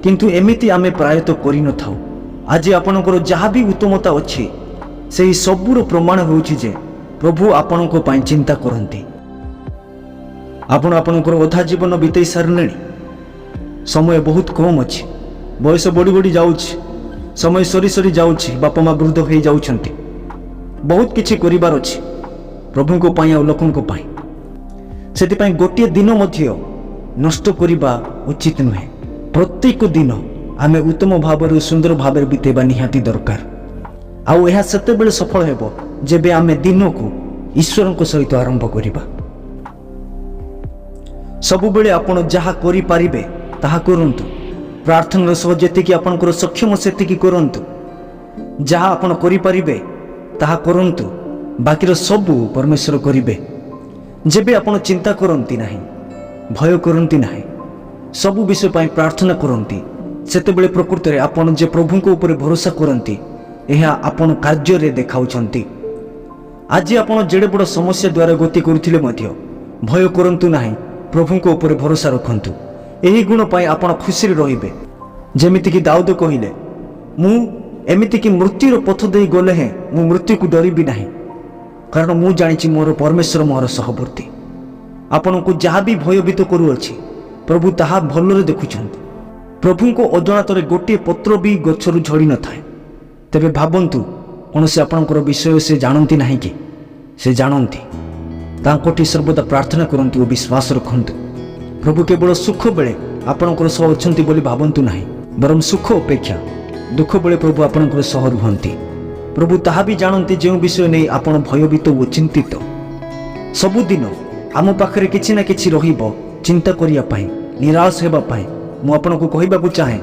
କିନ୍ତୁ ଏମିତି ଆମେ ପ୍ରାୟତଃ କରିନଥାଉ। ଆଜି ଆପଣଙ୍କର ଯାହା ବି ଉତ୍ତମତା ଅଛି, ସେହି ସବୁର ପ୍ରମାଣ ହେଉଛି ଯେ ପ୍ରଭୁ ଆପଣଙ୍କ ପାଇଁ ଚିନ୍ତା କରନ୍ତି। ଆପଣ ଆପଣଙ୍କର ଅଧା ଜୀବନ ବିତେଇ ସାରିଲେଣି। ସମୟ ବହୁତ କମ୍ ଅଛି। ବୟସ ବଢ଼ି ବଢ଼ି ଯାଉଛି, ସମୟ ସରି ସରି ଯାଉଛି, ବାପା ମା ବୃଦ୍ଧ ହେଇଯାଉଛନ୍ତି। ବହୁତ କିଛି କରିବାର ଅଛି ପ୍ରଭୁଙ୍କ ପାଇଁ ଆଉ ଲୋକଙ୍କ ପାଇଁ। ସେଥିପାଇଁ ଗୋଟିଏ ଦିନ ମଧ୍ୟ ନଷ୍ଟ କରିବା ଉଚିତ ନୁହେଁ। ପ୍ରତ୍ୟେକ ଦିନ ଆମେ ଉତ୍ତମ ଭାବରେ, ସୁନ୍ଦର ଭାବରେ ବିତେଇବା ନିହାତି ଦରକାର। ଆଉ ଏହା ସେତେବେଳେ ସଫଳ ହେବ ଯେବେ ଆମେ ଦିନକୁ ଈଶ୍ୱରଙ୍କ ସହିତ ଆରମ୍ଭ କରିବା। ସବୁବେଳେ ଆପଣ ଯାହା କରିପାରିବେ ତାହା କରନ୍ତୁ। ପ୍ରାର୍ଥନାର ସହ ଯେତିକି ଆପଣଙ୍କର ସକ୍ଷମ ସେତିକି କରନ୍ତୁ। ଯାହା ଆପଣ କରିପାରିବେ ତାହା କରନ୍ତୁ, ବାକିର ସବୁ ପରମେଶ୍ୱର କରିବେ। ଯେବେ ଆପଣ ଚିନ୍ତା କରନ୍ତି ନାହିଁ, ଭୟ କରନ୍ତି ନାହିଁ, ସବୁ ବିଷୟ ପାଇଁ ପ୍ରାର୍ଥନା କରନ୍ତି, ସେତେବେଳେ ପ୍ରକୃତରେ ଆପଣ ଯେ ପ୍ରଭୁଙ୍କ ଉପରେ ଭରସା କରନ୍ତି, ଏହା ଆପଣ କାର୍ଯ୍ୟରେ ଦେଖାଉଛନ୍ତି। ଆଜି ଆପଣ ଯେଡ଼େ ବଡ଼ ସମସ୍ୟା ଦ୍ୱାରା ଗତି କରୁଥିଲେ ମଧ୍ୟ ଭୟ କରନ୍ତୁ ନାହିଁ, ପ୍ରଭୁଙ୍କ ଉପରେ ଭରସା ରଖନ୍ତୁ। ଏହି ଗୁଣ ପାଇଁ ଆପଣ ଖୁସିରେ ରହିବେ। ଯେମିତିକି ଦାଉଦ କହିଲେ, ମୁଁ ଏମିତିକି ମୃତ୍ୟୁର ପଥ ଦେଇ ଗଲେ ହେଁ ମୁଁ ମୃତ୍ୟୁକୁ ଡରିବି ନାହିଁ, କାରଣ ମୁଁ ଜାଣିଛି ମୋର ପରମେଶ୍ୱର ମୋର ସହବର୍ତ୍ତୀ। ଆପଣଙ୍କୁ ଯାହା ବି ଭୟଭୀତ କରୁଅଛି, ପ୍ରଭୁ ତାହା ଭଲରେ ଦେଖୁଛନ୍ତି। ପ୍ରଭୁଙ୍କ ଅଜାଣତରେ ଗୋଟିଏ ପତ୍ର ବି ଗଛରୁ ଝଡ଼ି ନଥାଏ। ତେବେ ଭାବନ୍ତୁ, କୌଣସି ଆପଣଙ୍କର ବିଷୟ ସେ ଜାଣନ୍ତି ନାହିଁ କି? ସେ ଜାଣନ୍ତି। ତାଙ୍କଠି ସର୍ବଦା ପ୍ରାର୍ଥନା କରନ୍ତୁ ଓ ବିଶ୍ୱାସ ରଖନ୍ତୁ। ପ୍ରଭୁ କେବଳ ସୁଖ ବେଳେ ଆପଣଙ୍କର ସହ ଅଛନ୍ତି ବୋଲି ଭାବନ୍ତୁ ନାହିଁ, ବରଂ ସୁଖ ଅପେକ୍ଷା ଦୁଃଖ ବେଳେ ପ୍ରଭୁ ଆପଣଙ୍କର ସହ ରୁହନ୍ତି। ପ୍ରଭୁ ତାହା ବି ଜାଣନ୍ତି ଯେଉଁ ବିଷୟ ନେଇ ଆପଣ ଭୟଭୀତ ଓ ଚିନ୍ତିତ। ସବୁଦିନ ଆମ ପାଖରେ କିଛି ନା କିଛି ରହିବ ଚିନ୍ତା କରିବା ପାଇଁ, ନିରାଶ ହେବା ପାଇଁ। ମୁଁ ଆପଣଙ୍କୁ କହିବାକୁ ଚାହେଁ,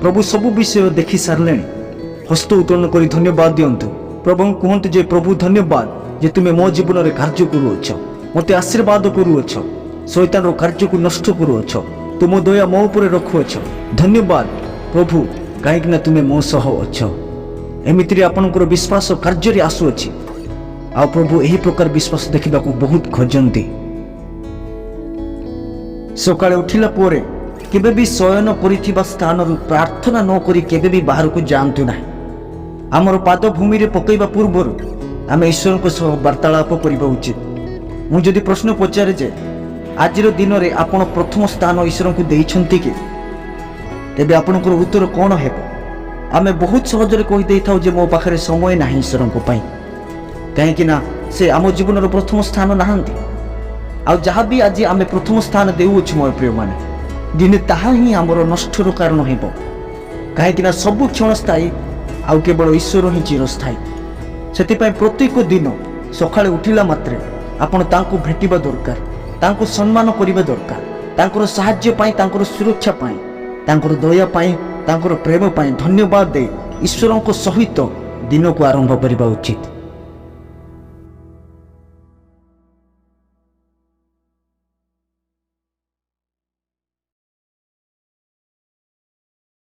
ପ୍ରଭୁ ସବୁ ବିଷୟ ଦେଖି ସାରିଲେଣି। ହସ୍ତ ଉତ୍ତୋଳନ କରି ଧନ୍ୟବାଦ ଦିଅନ୍ତୁ। ପ୍ରଭୁଙ୍କୁ କୁହନ୍ତୁ ଯେ, ପ୍ରଭୁ, ଧନ୍ୟବାଦ ଯେ ତୁମେ ମୋ ଜୀବନରେ କାର୍ଯ୍ୟ କରୁଅଛ, ମୋତେ ଆଶୀର୍ବାଦ କରୁଅଛ, ଶୈତାନର କାର୍ଯ୍ୟକୁ ନଷ୍ଟ କରୁଅଛ, ତୁମ ଦୟା ମୋ ଉପରେ ରଖୁଅଛ। ଧନ୍ୟବାଦ ପ୍ରଭୁ, କାହିଁକିନା ତୁମେ ମୋ ସହ ଅଛ। ଏମିତିରେ ଆପଣଙ୍କର ବିଶ୍ୱାସ କାର୍ଯ୍ୟରେ ଆସୁଅଛି ଆଉ ପ୍ରଭୁ ଏହି ପ୍ରକାର ବିଶ୍ୱାସ ଦେଖିବାକୁ ବହୁତ ଖୋଜନ୍ତି। ସକାଳେ ଉଠିଲା ପରେ କେବେ ବି ଶୟନ କରିଥିବା ସ୍ଥାନରୁ ପ୍ରାର୍ଥନା ନ କରି କେବେ ବି ବାହାରକୁ ଯାଆନ୍ତୁ ନାହିଁ। ଆମର ପାଦ ଭୂମିରେ ପକାଇବା ପୂର୍ବରୁ ଆମେ ଈଶ୍ୱରଙ୍କ ସହ ବାର୍ତ୍ତାଳାପ କରିବା ଉଚିତ। ମୁଁ ଯଦି ପ୍ରଶ୍ନ ପଚାରେ ଯେ ଆଜିର ଦିନରେ ଆପଣ ପ୍ରଥମ ସ୍ଥାନ ଈଶ୍ୱରଙ୍କୁ ଦେଇଛନ୍ତି କି, ତେବେ ଆପଣଙ୍କର ଉତ୍ତର କ'ଣ ହେବ? ଆମେ ବହୁତ ସହଜରେ କହିଦେଇଥାଉ ଯେ ମୋ ପାଖରେ ସମୟ ନାହିଁ ଈଶ୍ୱରଙ୍କ ପାଇଁ, କାହିଁକି ନା ସେ ଆମ ଜୀବନର ପ୍ରଥମ ସ୍ଥାନ ନାହାନ୍ତି। ଆଉ ଯାହା ବି ଆଜି ଆମେ ପ୍ରଥମ ସ୍ଥାନ ଦେଉଅଛୁ ମୋର ପ୍ରିୟମାନେ, ଦିନେ ତାହା ହିଁ ଆମର ନଷ୍ଟର କାରଣ ହେବ। କାହିଁକିନା ସବୁ କ୍ଷଣସ୍ଥାୟୀ, ଆଉ କେବଳ ଈଶ୍ୱର ହିଁ ଚିରସ୍ଥାୟୀ। ସେଥିପାଇଁ ପ୍ରତ୍ୟେକ ଦିନ ସକାଳେ ଉଠିଲା ମାତ୍ରେ ଆପଣ ତାଙ୍କୁ ଭେଟିବା ଦରକାର, ତାଙ୍କୁ ସମ୍ମାନ କରିବା ଦରକାର, ତାଙ୍କର ସାହାଯ୍ୟ ପାଇଁ, ତାଙ୍କର ସୁରକ୍ଷା ପାଇଁ, ତାଙ୍କର ଦୟା ପାଇଁ, ତାଙ୍କର ପ୍ରେମ ପାଇଁ ଧନ୍ୟବାଦ ଦେଇ ଈଶ୍ୱରଙ୍କ ସହିତ ଦିନକୁ ଆରମ୍ଭ କରିବା ଉଚିତ।